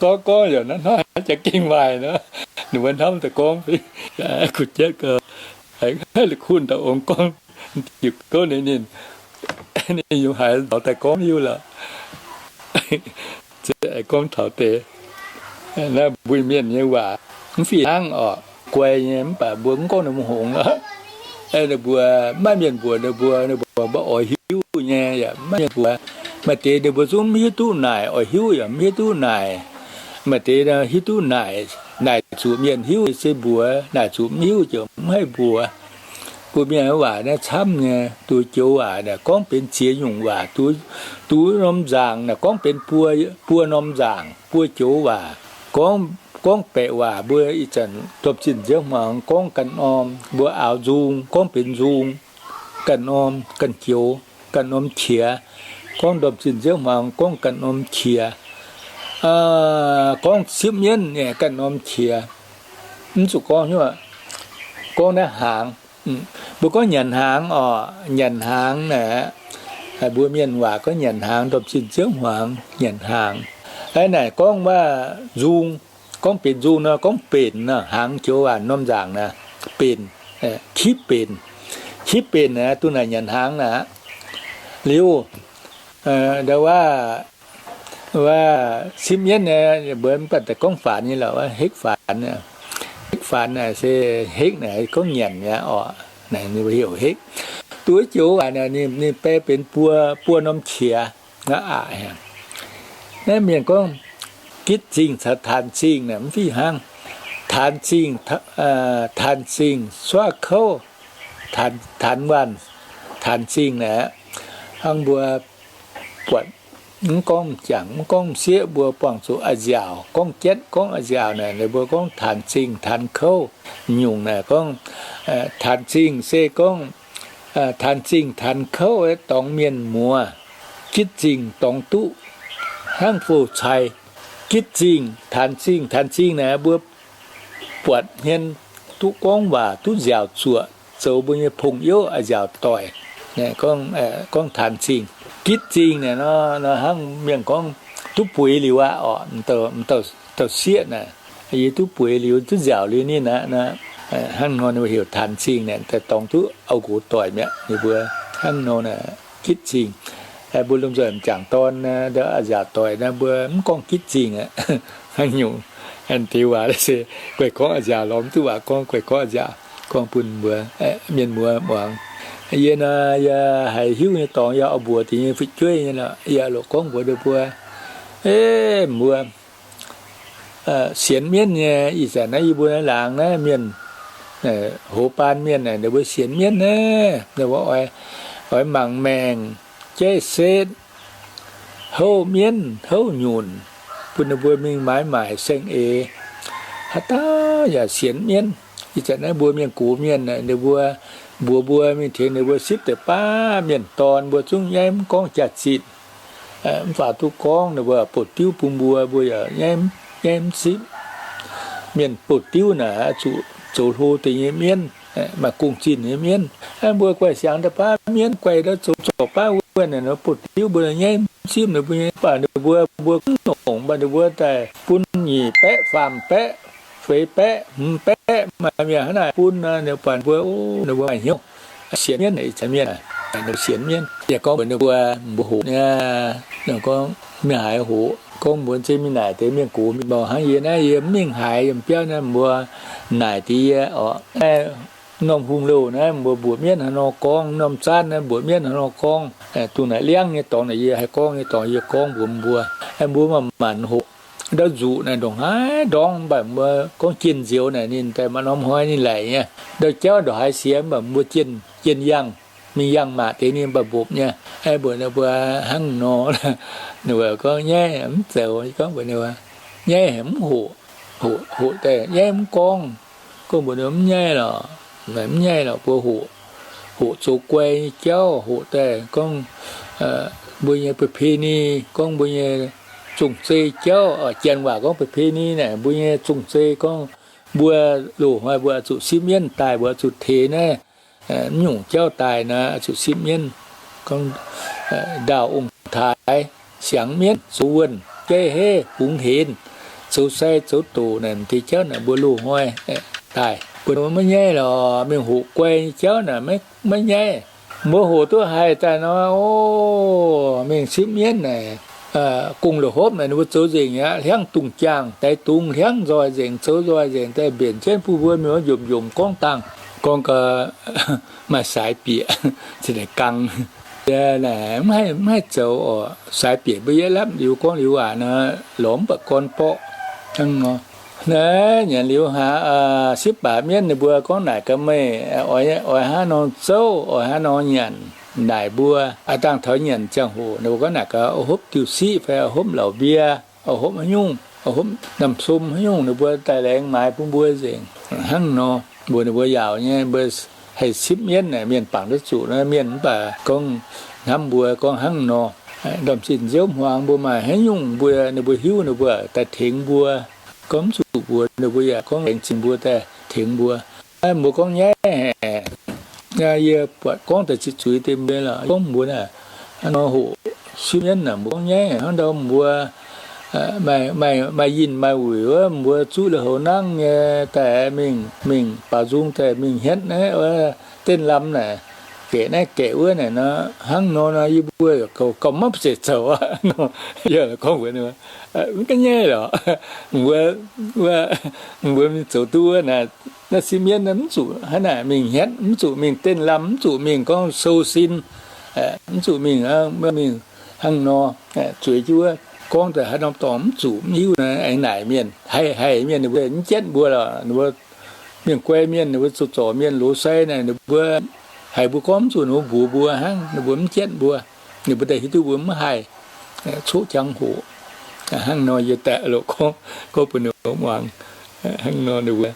gorngv gorngv yaac hnangv hnoi jaa gengh maaih nor, ninh mbuo hnamv daaih gorngv, kuv jatv gau, la'kunh daaih ong gorngv, jiu gouv ninh, ninh yungz haiz lorz daaih gorngv hiuv lorqc. Gorngv taux deix naaiv mbuo mienh nyei waac mv fih hnangv orqc, guai nyei mv baac mbuo mv gorngv ninh mbuo hngongx. Ninh mbuo maiv mienh mbuox ninh mbuo, ninh mbuo maiv oix hiuv nyei yaac maiv mienh mbuox. Maaih deix ninh mbuo zungv mv hiuv duqv naaic, oix hiuv yaac mv hiuv duqv naaic. Maaih deix hiuv duqv naaic, naaic zuqc mienh hiuv se mbuox, naaic zuqc mv hiuv ziouc mv haih mbuox. Mbuo mienh waac naaiv camv nyei, duqv joux waac naaic gorngv benx ziex nyungc waac, duqv norm nzaangc naaic gorngv benx buo, buo norm nzaangc, buo joux waac. Gorngv, gorngv baeqc waac mbuo ih zanc ndorm zinh nziouv hmuangx gorngv ganh norm, mbuo aaux nzung gorngv benx nzung, ganh norm ganh joux, ganh norm qiex. Gorngv ndorm zinh nziouv hmuangx gorngv ganh norm qiex. Gorngv sipv mienv nyei ganh norm qiex. Mv zuqc gorngv, gorngv naaiv hnaangx. Mbuo gorngv nyanc hnaangx orqc, nyanc hnaangx naaic, mbuo mienh waac gorngv nyanc hnaangx, ndorm zinh nziouv hmuangx nyanc hnaangx. Aa, naaic gorngv waac nzung, gorngv benx nzung nor, gorngv benx nor, hnaangx joux waac norm nzaangc naaic, benx, kipv benx, kipv benx naaic, duqv naaic nyanc hnaangx naaic. Liuz, ndau waac, waac sipv mienv naaic, mbuo mv baac daaih gorngv faanx nyei lorqc, hekv faanx. Hekv faanx naaic se hekv naaic gorngv nyanc mi'aqv orqc, naaic ninh mbuo heuc hekv. Duqv joux waac naaic ninh, ninh bae benx buo, buo norm qiex. Naaiv aqc, naaiv mienh gorngv gitv zingh caux taanx zingh naaic mv fih hnangv. Taanx zingh, taanx zingh suov kouv, taanx waanh, taanx zingh naaic, hnangv mbuo buatc mv gorngv m'jangc mv gorngv m'sieqv mbuo buangh zuqc a'nziaauc, gorngv jatv gorngv a'nziaauc naaic, ninh mbuo gorngv taanx zingh taanx kouv. Nyungc naaic gorngv taanx zingh se gorngv taanx zingh taanx kouv dorngx mienh muoz, gitv zingh dorngx duqv hnangv fouh cai. Gitv zingh taanx zingh, taanx zingh naaic mbuo buatc hmien duqv gorngv waac, duqv nziaauc zuoqc, zoux mbuo nyei pong-youv a'nziaauc doic. Gorngv taanx zingh. Gitv zingh naaic nor, hnangv mienh gorngv duqv bueix liuz aqv orqc, dauh sieqv naaic, yie duqv bueix liuz, duqv nziaauc liuz ninh aqv. Hnangv nor ninh mbuo heuc taanx zingh naaic, dorngx duqv auv nqox doic mi'aqv. Ninh mbuo hnangv nor naaic gitv zingh. Mbuo lomh nzoih m'jangc dorn, a'nziaauc doic naaic mbuo mv gorngv gitv zingh aqv. Hnangv nyungc, deix waac se guaih gorngv a'nziaauc lorz mv duqv waac gorngv, guaih gorngv a'nziaauc gorngv bun mbuo mienh muoz muangx. Yie naaic yie haiz hiuv nyei dorngx yie oix mbuox deix nyei fu'jueiv nyei lorqc, yie loc gorngv mbuox ninh mbuo, mbuo sienx mienv nyei. Ih zanc naaiv yie mbuo naaiv laangz naaiv mienh, hoz baan mienh naaic ninh mbuo sienx mienv naaiv, ninh mbuo oix mangc maengc, jaiv setv, houv mienv houv nyunc, bun ninh mbuo mingh maaiz maaic saeng-eix. Haaix dauh yaac sienx mienv. Ih zanc naaiv mbuo mienh gox mienh naaic ninh mbuo mbuox mbuo mingh tengx ninh mbuo sipv deix baav mienh dorn, mbuo zungv nyaiv mv gorngv jaax-zinh, mv faaux duqv gorngv, ninh mbuo bouh diuv bun mbuo, mbuo yaac nyaiv mv sipv. Mienh bouh diuv naaic zuqc zoux hlo deix nyei mienv. maaih gong-zinh nyei mienv. Mbuo guaih siangx daaih baav mienv, guaih ndau zoux zorc baav wuov naaic, butv diuv mbuo nyaiv mv simv ninh mbuo nyei. Mv baac ninh mbuo, mbuo gunv nongc, mv baac ninh mbuo daaih bun nyic baeqv, faam baeqv, feix baeqv, hmz baeqv, maaih mienh hnangv naaic bun nor, ninh baac mbuo, ninh mbuo maaih hnyouv sienx mienv, ih zanc mienh, ninh mbuo sienx mienv. Yie gorngv mbuox ninh mbuo, mbuo hoqc nyei, gorngv mingh haaix hoqc, gorngv mbuox zeiv mingh naaic deix mienh gox mienh mbuo hnangv yie naaiv, yie mv mingh haaix yiem biauv naaiv, mbuo naaic deix yie oc. Norm hungh louh naaiv mbuo mbuoqc mienv haaix nor gorngv, norm zaanv naaiv mbuoqc mienv haaix nor gorngv, dongh naaic liangv nyei dorngx naaic yie haih gorngv nyei dorngx yie gorngv mbuox mbuo. Mbuo manc-manc hoqc ndau nzuqc naaic ndongc haaix ndorngx, mv baac mbuo gorngv jienh nzioux naaic ninh daaih maaih norm hnoi ninh laic nyei. Ndau jauv ndongc haaix siex, mv baac mbuo jienh, jienh yangh, mingh yangh maac deix ninh mv baac mbopv nyei. Mbuox ninh mbuo hnangv nor, ninh mbuo gorngv nyaiv mv zoux, gorngv mbuox ninh mbuo nyaiv mv hoqc, hoqc, hoqc daaih nyaiv mv gorngv. Gorngv mbuox ninh mv nyaiv lorqc, mv nyaiv lorqc, mbuo hoqc, hoqc zoux guai nyei jauv, hoqc daaih gorngv mbuo nyei ประเพณี, gorngv mbuo nyei zong-zei jauv, janx waac gorngv ประเพณี naaic, mbuo nyei zong-zei gorngv mbuo loz-hnoi mbuo oix zuqc sipv mienv daaih, mbuo oix zuqc teix naaiv mv nyungc jauv daaih nor, oix zuqc sipv mienv. Gorngv ndaauh ong-taaix, siangx mienv, zoux wuonh, jaiv heiv, hungx henx, zoux sai zoux doqc naaic, m'deix jauv naaic mbuo loz-hnoi daaih. Mbuo maiv nyaiv lorqc, mingh hoqc guai nyei jauv naaic maiv nyaiv. Mbuo hoqc duqv haih daaih nor, o, mingh sipv mienv naaic, gong la'hopv naaic ninh mbuo zoux nzengc aqv. Hliangv dungz jaangh daix dungz, hliangv nzoih nzengc, zoux nzoih nzengc daaih mbenc jienv bun mbuo mienh njomc-njomc gorngv dangh, gorngv gau maaih saaix bieqc zinh naaic gang. Mv haih, mv haih zoux oc. Saaix bieqc mbuo yietv lapv liuz gorngv liuz waac nor, lorz mv baac gorn borqv hnangv nor. Naaiv nyanc liuz hnangv, sipv baac mienv ninh mbuo gorngv naaic gaax meih, oix hnangv nor zouv, oix hnangv nor nyanc, naaic mbuo. Aav dangh taux nyanc ziangh hoc ninh mbuo gorngv naaic gaax, hopv diuh siqv fai hopv laux mbie, hopv haaix nyungc, hopv namh som haaix nyungc ninh mbuo daaih laengz maaiz bun mbuo nzengc hnangv nor. Mbuox ninh mbuo yaauc nyei, mbuo haih sipv mienv naaic mienh bangc duqv zuqc nor, mienh mv baac gorngv hnamv mbuo gorngv hnangv nor. Ndorm-zinh nziouv hmuangx mbuo maaih haaix nyungc mbuo, ninh mbuo hiuv ninh mbuo daaih tengx mbuo. Gorngv mv zuqc mbuox ninh mbuo yaac gorngv laengz zingh mbuo daaih tengx mbuo. Mbuo gorngv nyaiv haic. Yie buatc gorngv daaih ziex zuiz deix mbuo lorqc, gorngv mbuo naaic, hnangv nor hoqc sipv mienv naaic mbuo gorngv nyaiv haic. Hnangv ndau mbuo maaih yinh maaih wuic wuov, mbuo zuqv lui-houx nangv nyei daaih mingh, mingh baaux nzung daaih mingh hietv naaiv wuov, den lamh naaic, gaeqv naaiv gaeqv wuov naaic nor, hnangv nor nor yie mbuo gauh maiv zeiz zoux aqv nor. Yie gorngv mbuox ninh, mv ga'nyaiv lorqc. Mbuo, mbuo mingh zoux duqv wuov naaic, naaiv sipv mienv naaiv mv zuqc hnangv naaic mingh hietv, mv zuqc mingh den lamh, mv zuqc mingh gorngv sou sin, mv zuqc mingh, mingh hnangv nor, zueiz jienv wuov gorngv daaih haaix norm dorngx mv zuqc mv hiuv naaic, aengx naaic mienh, haih, haih mienh ninh mbuo mv jienv mbuo lorqc. Ninh mbuo mienh guai mienh, ninh mbuo zoux zorc mienh loz-sai naaic, ninh mbuo haiz mbuo gorngv mv zuqc, ninh mbuo mbuox mbuo hnangv, ninh mbuo mv jienv mbuo. Ninh mbuo daaih hiuv duqv mbuo mv haih, coqv jangx hoc. Hnangv nor yie daaih loz gorngv, gorngv bun ninh muangx. Hnangv nor ninh mbuo,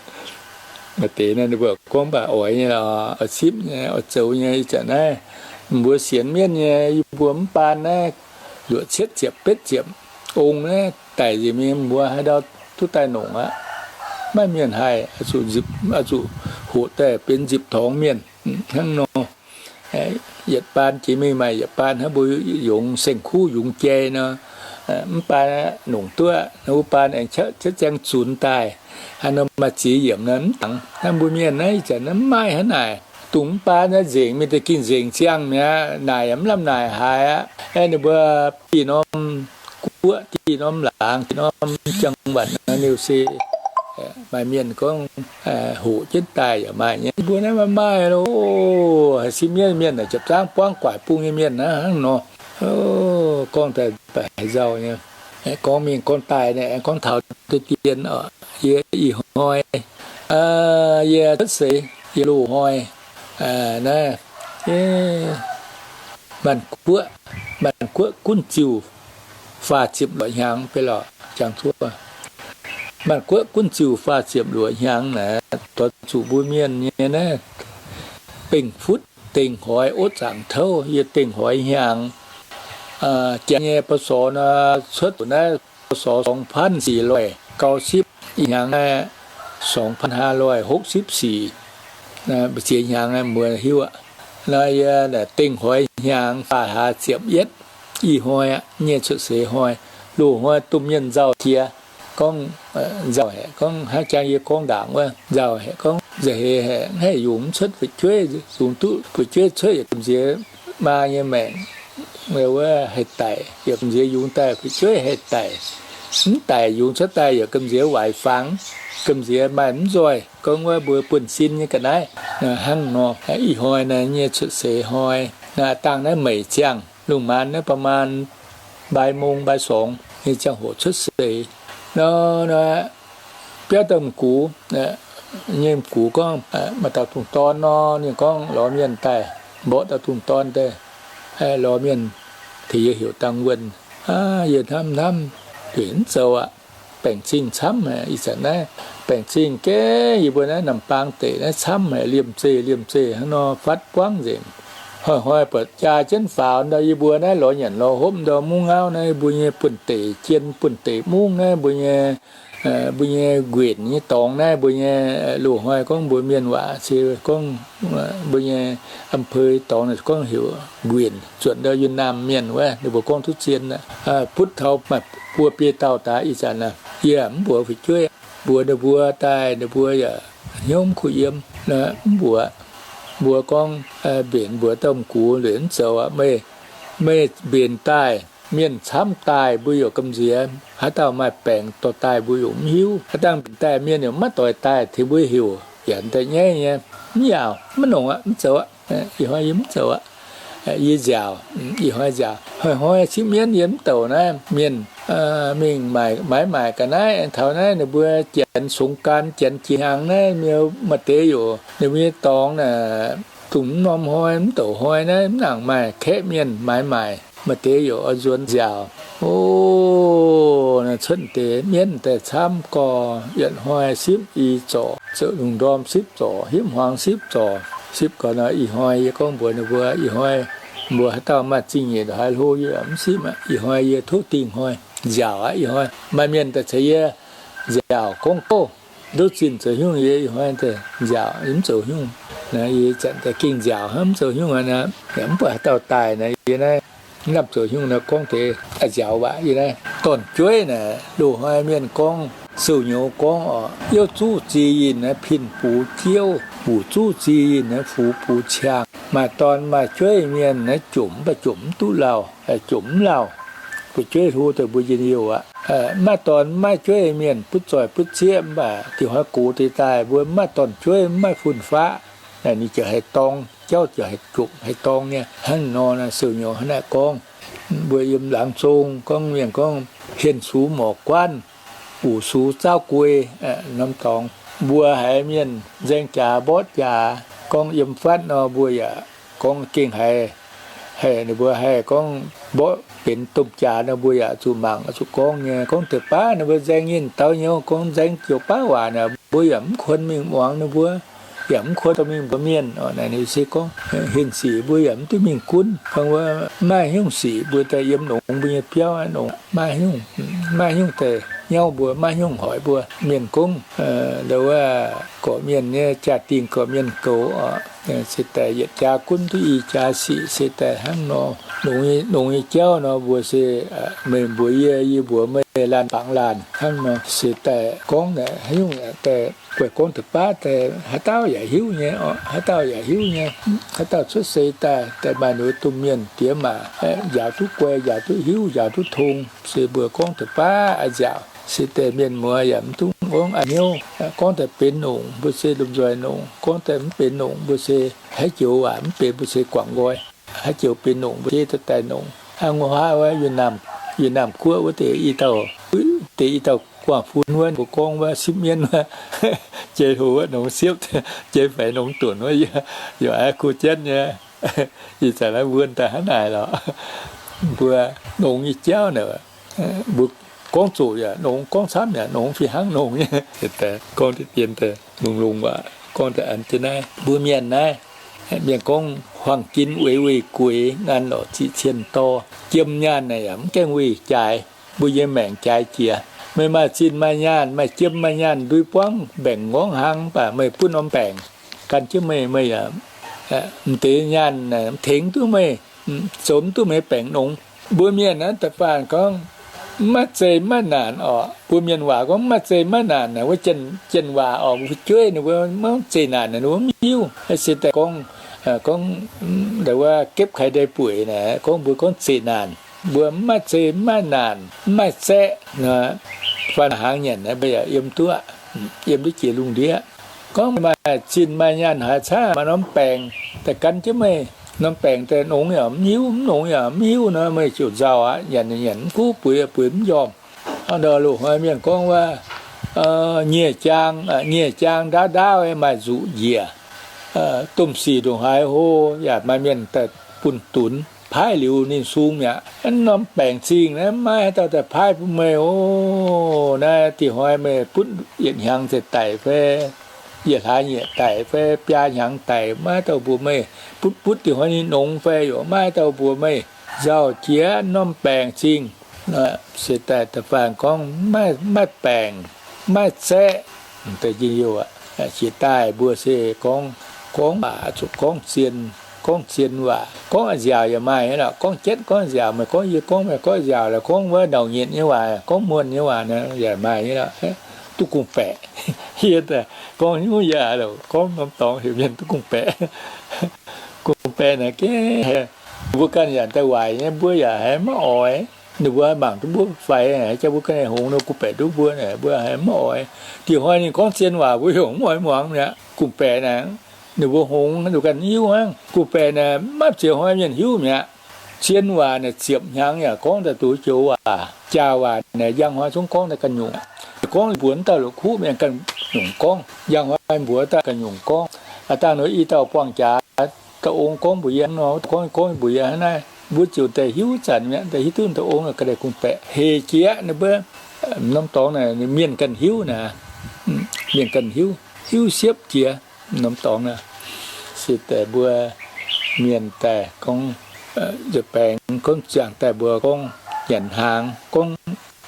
maaih deix nor ninh mbuo gorngv mv baac oix nyei lorqc, oix cipv nyei, oix zoux nyei. Ih zanc naaiv mbuo sienx mienv nyei, yie mbuo mv baan naaiv luoqc cietv ziepc betv ziepc ong naaiv daic nzengc mingh, mbuo haaix ndau duqv daaih nongc aqv. Maiv mienh haih, zuqc, zuqc hoqc daaih benx nzipc torngx mienh hnangv nor. Yietc baan jiex mingh maaih yietc baan hnangv mbuo yungz saeng-kuv yungz jai nor, mv baan nongc duqv, wuov baan aengx cietv ziangh zunx daaih. Hnangv nor maaih ziex yiemc nor mv dangx. Hnangv mbuo mienh naaiv ih zanc mv maaih hnangv naaic. Dongh mv baan naaiv nzengc mingh da'gingh nzengc ziangh mi'aqv, naaic yaac mv lamh naaic haaix aqv. Aeqv, ninh mbuo dieh norm guoqv, dieh norm laangz, dieh norm จังหวัด nor niu se maaih mienh gorngv hoqc jienv daaih yaac maaih nyei. Mbuo naaiv maiv maaih loh. Haih sipv mienv, mienh naaic ziepc zangv buangv guaaic bung nyei mienh naaiv hnangv nor. Gorngv daaih baac haaix nzauh nyei. Gorngv mingh gorngv daaih naaic, gorngv taux deix dien, yie ih hnoi, yie cuotv seix, yie loz-hnoi naaiv, Maanc Guoqv, Maanc Guoqv gunv ziuh faah ziepc luoqc hnyangx beiv lorqc, jangx zuov. Maanc Guoqv gunv ziuh faah ziepc luoqc hnyangx naaic, dorh zuqc mbuo mienh nyei naaiv bengh futv dengh hoix otv zaangc touv, yie dengh hoix hnyangx. Janx nyei พ.ศ. nor cuotv zuqc naaiv พ.ศ. สองพันสี่ร้อยเก้าสิบ ih hnyangx naaiv สองพันห้าร้อยหกสิบสี่. Mbu'ziex hnyangx mbuo hiuv aqv. Nor yie dengh hoix hnyangx faah hlaax ziepc yietv, ih hnoi aqv, nyei cuotv seix hnoi, loz-hnoi domh mienh nzauh jiex. Gorngv nzauh haic, gorngv hnangv jang yie gorngv ndaangc wuov, nzauh haic, gorngv nzauh haic, haic, mv haih yungz mv cuotv fu'jueiv, yungz duqv fu'jueiv cuotv yaac gamh nziex maa nyei maengc. Wuov haih daic, yaac gamh nziex yungz daaih fu'jueiv haih daic. Mv daic yungz cuotv daaih yaac gamh nziex waaic fangx, gamh nziex maaih mv nzoih. Gorngv wuov mbuo buonv-sin nyei ga'naaiv hnangv nor. Ih hnoi naaiv nyei cuotv seix hnoi, naaiv dangh naaiv meic ziangh, lungh maanz naaiv ประมาณ บ่ายโมง บ่ายสอง nyei ziangh hoc cuotv seix. Nor, nor, biauv dauh m'gux, nyei m'gux gorngv, maaih dauh dungz dorn nor, ninh gorngv lorz mienh daaih, mborqv dauh dungz dorn daaih, lorz mienh tengx yie heuc dangh wuonh. Yie hnamv hnamv, ndueic mv zoux aqv. Baengc zingh camv haic, ih zanc naaiv baengc zingh gengh yie mbuo naaiv Namh Baang deic naaiv camv haic, liemh zeih liemh zeih hnangv nor fatv buangv nzengc. Hnoi-hnoi buatc jaa jienv faaux ndau yie mbuo naaiv lorz nyanc lorz hopv ndau mungv ngauv naaiv, mbuo nyei buonv-deic jien buonv-deic mungv naaiv, mbuo nyei, mbuo nyei nquenc nyei dorngx naaiv, mbuo nyei, loz-hnoi gorngv mbuo mienh waac se gorngv mbuo nyei อำเภอ dorngx naaiv gorngv heuc nquenc, zuotc ndau Yunh Naamh mienh wuov, ninh mbuo gorngv duqv zien aqv. Butv taux maaih buo biei dauh daaih ih zanc aqv, yie mv mbuox fu'jueiv, mbuox ninh mbuo daaih ninh mbuo yaac hnyouv mv kuh yiem. Mv mbuox, mbuo gorngv mbenc mbuox dauh m'gux, ndueic mv zoux aqv. Meih, meih mbenc daaih, mienh camv daaih, mbuo yaac gamh nziex. Haaix dauh maaih baengc dorh daaih mbuo yaac mv hiuv. Haaix dauh mbenc daaih mienh yaac maiv doix daaih tengx mbuo heuc, yaac daaih nyaiv nyei. Mv yaauc, maiv nongc aqv, mv zoux aqv. Ih hnoi yie mv zoux aqv. Yie nziaauc, ih hnoi nziaauc. Hnoi-hnoi sipv mienv yie mv douc naaiv, mienh mingh maaiz maaic ga'naaiv, aengx taux naaiv ninh mbuo janx sungx gan, janx jiex hnyangx naaiv, maaih deix yaac ninh mbuo nyei dorngx naaic, dongh mv norm hnoi, mv douc hnoi naaiv mv nangc maaih kaeqv mienh maaiz maaic. Maaih deix yaac oix nzuonx nziaauc. O, cuotv deix mienv daaih camv gorx, yietc hnoi sipv i zorc, zoux lungh ndorm sipv zorc, hipv hmuangx sipv zorc. Sipv gorx nor, ih hnoi yie gorngv mbuox ninh mbuo, ih hnoi mbuo haaix dauh maaih zingh nyeic haaix hlo yie mv sipv aqv. Ih hnoi yie tov dingh hnoi nziaauc aqv. Ih hnoi maaih mienh daaih caux yie nziaauc gorngv gouv, nduqc zinh zoux hnyungv, yie ih hnoi daaih nziaauc, yie mv zoux hnyungv. Yie zanc daaih gengh nziaauc hnangv, mv zoux hnyungv aqv. Yaac mv buatc haaix dauh daaih naaic, yie naaiv mv lamh zoux hnyungv nor, gorngv deix a'nziaauc waac. Yie naaiv dorn-jueiv naaic, loz-hnoi mienh gorngv, sou-nyouz gorngv oc, youv zuqv ziex yinh naaiv pin bux jiouv, wuc zuqv ziex yinh naaiv fux bux ciangh. Maaih dorn maaih jueiv mienh naaiv jomc mv baac jomc mv duqv lauh, jomc mv lauh. Fu'jueiv hlo daaih mbuo njien-youh aqv. Mv maaih dorn mv maaih jueiv mienh butv zoih butv zieqv mv baac diuh hnoi gox deix daaih mbuo mv maaih dorn-jueiv, mv maaih fun-faqv, ninh ziouc haih dorng, jauv ziouc haih jomc haih dorng nyei. Hnangv nor, sou-nyouz hnangv naaiv gorngv. Mbuo yiem laangz zong gorngv, mienh gorngv, hien sux morc guanv, wuc sux zaauv guei, norm dorngx. Mbuo haiz mienh nzaeng jaax mborqv jaax gorngv yiem fatv nor, mbuo yaac gorngv gengh haiz, haiz ninh mbuo haih gorngv mborqv benx domh jaax nor, mbuo yaac zuqc mangc zuqc gorngv nyei. Gorngv deix baav ninh mbuo nzaeng nyei daux nyouz gorngv nzaeng joux baav waac naaic, mbuo yaac mv kuon mingh muangx ninh mbuo, yaac mv kuon dorh mingh mbuox mienh. Naaic ninh se gorngv hinh sic mbuo yaac mv duqv mingh gunv. Gorngv wuov maiv maaih hnyouv sic mbuo daaih yiem longx mbuo nyei biauv aqv, longx maiv maaih hnyouv, maiv maaih hnyouv daaih nyauv mbuo, maiv maaih hnyouv hoic mbuo. Mienh gorngv, ndo wuov gorqv-mienh nyei jaa-dingh gorqv-mienh goux oc. Se daaih yietc jaax gunv duqv i jaax sic se daaih hnangv nor. Longx, longx nyei jauv nor mbuo se, meih mbuox yie, yie mbuox meih, laanh bangc laanh hnangv nor. Se daaih gorngv naaic haaix nyungc daaih guaih gorngv deix baav daaih haaix dauh yaac hiuv nyei oc, haaix dauh yaac hiuv nyei. Haaix dauh cuotv seix daaih, daaih maaih ninh mbuo domh mienh diex maac, njaaux duqv guai, njaaux duqv hiuv, njaaux duqv tong. Se mbuo gorngv deix baav a'nziaauc. Se daaih mienh muoz yaac mv dungx gorngv a'hnyouv. Gorngv daaih benx nongc mbuo se lomh nzoih nongc, gorngv daaih mv benx nongc mbuo se haaix joux waac mv benx mbuo se guangc nqoi. Haaix joux benx nongc mbuo se daaih nongc. Hnangv wuov haaix wuov Yunh Naamh, Yunh Naamh Guoqv wuov deix i dauh, deix i dauh guangc fun wuov, mbuo gorngv wuov sipv mienv wuov, jei hlo wuov nongx siepv, jei faix nongx dunc wuov, yaac a'kuv jienv nyei. Ih zanc naaiv wuonh daaih hnangv naaic lorqc. Mbuo nongx nyei jauv naaic, mbuo gorngv zoqc yaac nongx, gorngv camv yaac nongx, fih hnangv nongx nyei. Gorngv deix dien daaih lungh lungh waac, gorngv daaih an jienv naaiv mbuo mienh naaiv, mienh gorngv huaang-jin weic weih gueix, nganh lorqc ziqc cien dorh. Jiem nyaanh naaic yaac mv gaengh weih jaaix, mbuo nyei maengc jaaix jiex. Meih maaih zinh maaih nyaanh, maaih jiem maaih nyaanh, ndui buangv mbaengc nqorngv hlang, mv baac meih butv norm baengc gan jienv meih, meih yaac m'deix nyaanh tengx duqv meih, zoux duqv meih baengc nongx. Mbuo mienh naaiv da'faanh gorngv, maiv zeiz maiv naanc orqc. Mbuo mienh waac gorngv maiv zeiz maiv naanc naaic, wuov janx waac orqc, mbuo fu'jueiv ninh mbuo maiv zeiz naanc naaic, ninh mbuo mv hiuv. Se daaih gorngv, gorngv wuov gepv kaaix ndeic bueic naaic, gorngv mbuo gorngv zeiz naanc, mbuo maiv zeiz maiv naanc, maiv maaih zaeqv nor, fai hnaangx nyanc naaic mbuo yaac yiem duqv, yiem duqv jiex lungh ndiev. Gorngv maaih zinh maaih nyaanh haaix caaiv maaih norm baengc daaih gan jienv meih, norm baengc daaih nongx yaac mv hiuv, mv nongx yaac mv hiuv nor, meih ziouc nzauh aqv. Nyanc nyanc mv kuv, bueix bueix mv njormh. Hnangv nor loz-hnoi mienh gorngv wuov, nyieh jaang, nyieh jaang ndaauv ndaauv maaih nzuqc njiec. Domh sic ndongc haaix hlo yaac maaih mienh daaih bun dunx paaiv liuz ninh sung mi'aqv. Norm baengc zingh naaiv maiv haaix dauh daaih paaiv bun meih oc. Naaiv dih hnoi meih butv yietc hnyangx ziouc daic fai yietc hlaax nyieqc daic fai biaa hnyangx daic, maiv haaix dauh mbuox meih. Butv butv dih hnoi ninh nongx fai yaac maiv haaix dauh mbuox meih. Nzauh jiex norm baengc zingh. Se daaih da'faanh gorngv maiv, maiv baengc, maiv zaeqv, da'nyeic youh aqv. Jiex daaih mbuo se gorngv, gorngv waac zuqc gorngv zien, gorngv zien waac. Gorngv a'nziaauc yaac maaih nyei lorqc. Gorngv jatv gorngv a'nziaauc, meih gorngv yie gorngv, meih gorngv a'nziaauc, gorngv wuov nauc nyitc nyei waac, gorngv muonh nyei waac, yaac maaih nyei lorqc. Duqv gorngv-baeqc. Yie gorngv hnyouv yaac gorngv norm dorngx heuc mienh duqv gorngv-baeqc. Gorngv-baeqc naaic gengh, mbuo ganh yaac daaih waaic nyei, mbuo yaac haiz maiv oix. Ninh mbuo mangc duqv mbuo faix, jaax mbuo ganh hngongx nor gorngv-baeqc duqv mbuo, mbuo haiz maiv oix. Dih hnoi ninh gorngv zien waac mbuo yaac mv oix muangx mi'aqv. Gorngv-baeqc naaic, ninh mbuo hngongx ninh ganh hiuv hnangv. Gorngv-baeqc naaic maiv zeiz hnoi mienh hiuv mi'aqv. Zien waac naaic ziepc hnyangx yaac gorngv daaih duqv joux waac. Jaax waac naaic njang hnoi zungv gorngv daaih ganh nyungc. Gorngv mbuox dauh la'kuqv mienh ganh nyungc gorngv. Njang hnoi mbuox daaih ganh nyungc gorngv. Aa dangh nor i dauh buangh jaax, dauh ong gorngv mbuox yie hnangv nor, gorngv gorngv mbuox yie hnangv naaiv, mbuo ziouc daaih hiuv zanc mi'aqv, daaih hiuv duqv dauh ong ga'naaiv gorngv-baeqc heh jiex ninh mbuo. Norm dorngx naaic mienh ganh hiuv naaic, mienh ganh hiuv, hiuv siepv jiex norm dorngx naaic. Se daaih mbuo mienh daaih gorngv, nza'baengx gorngv ziangh daaih mbuo gorngv nyanc hnaangx, gorngv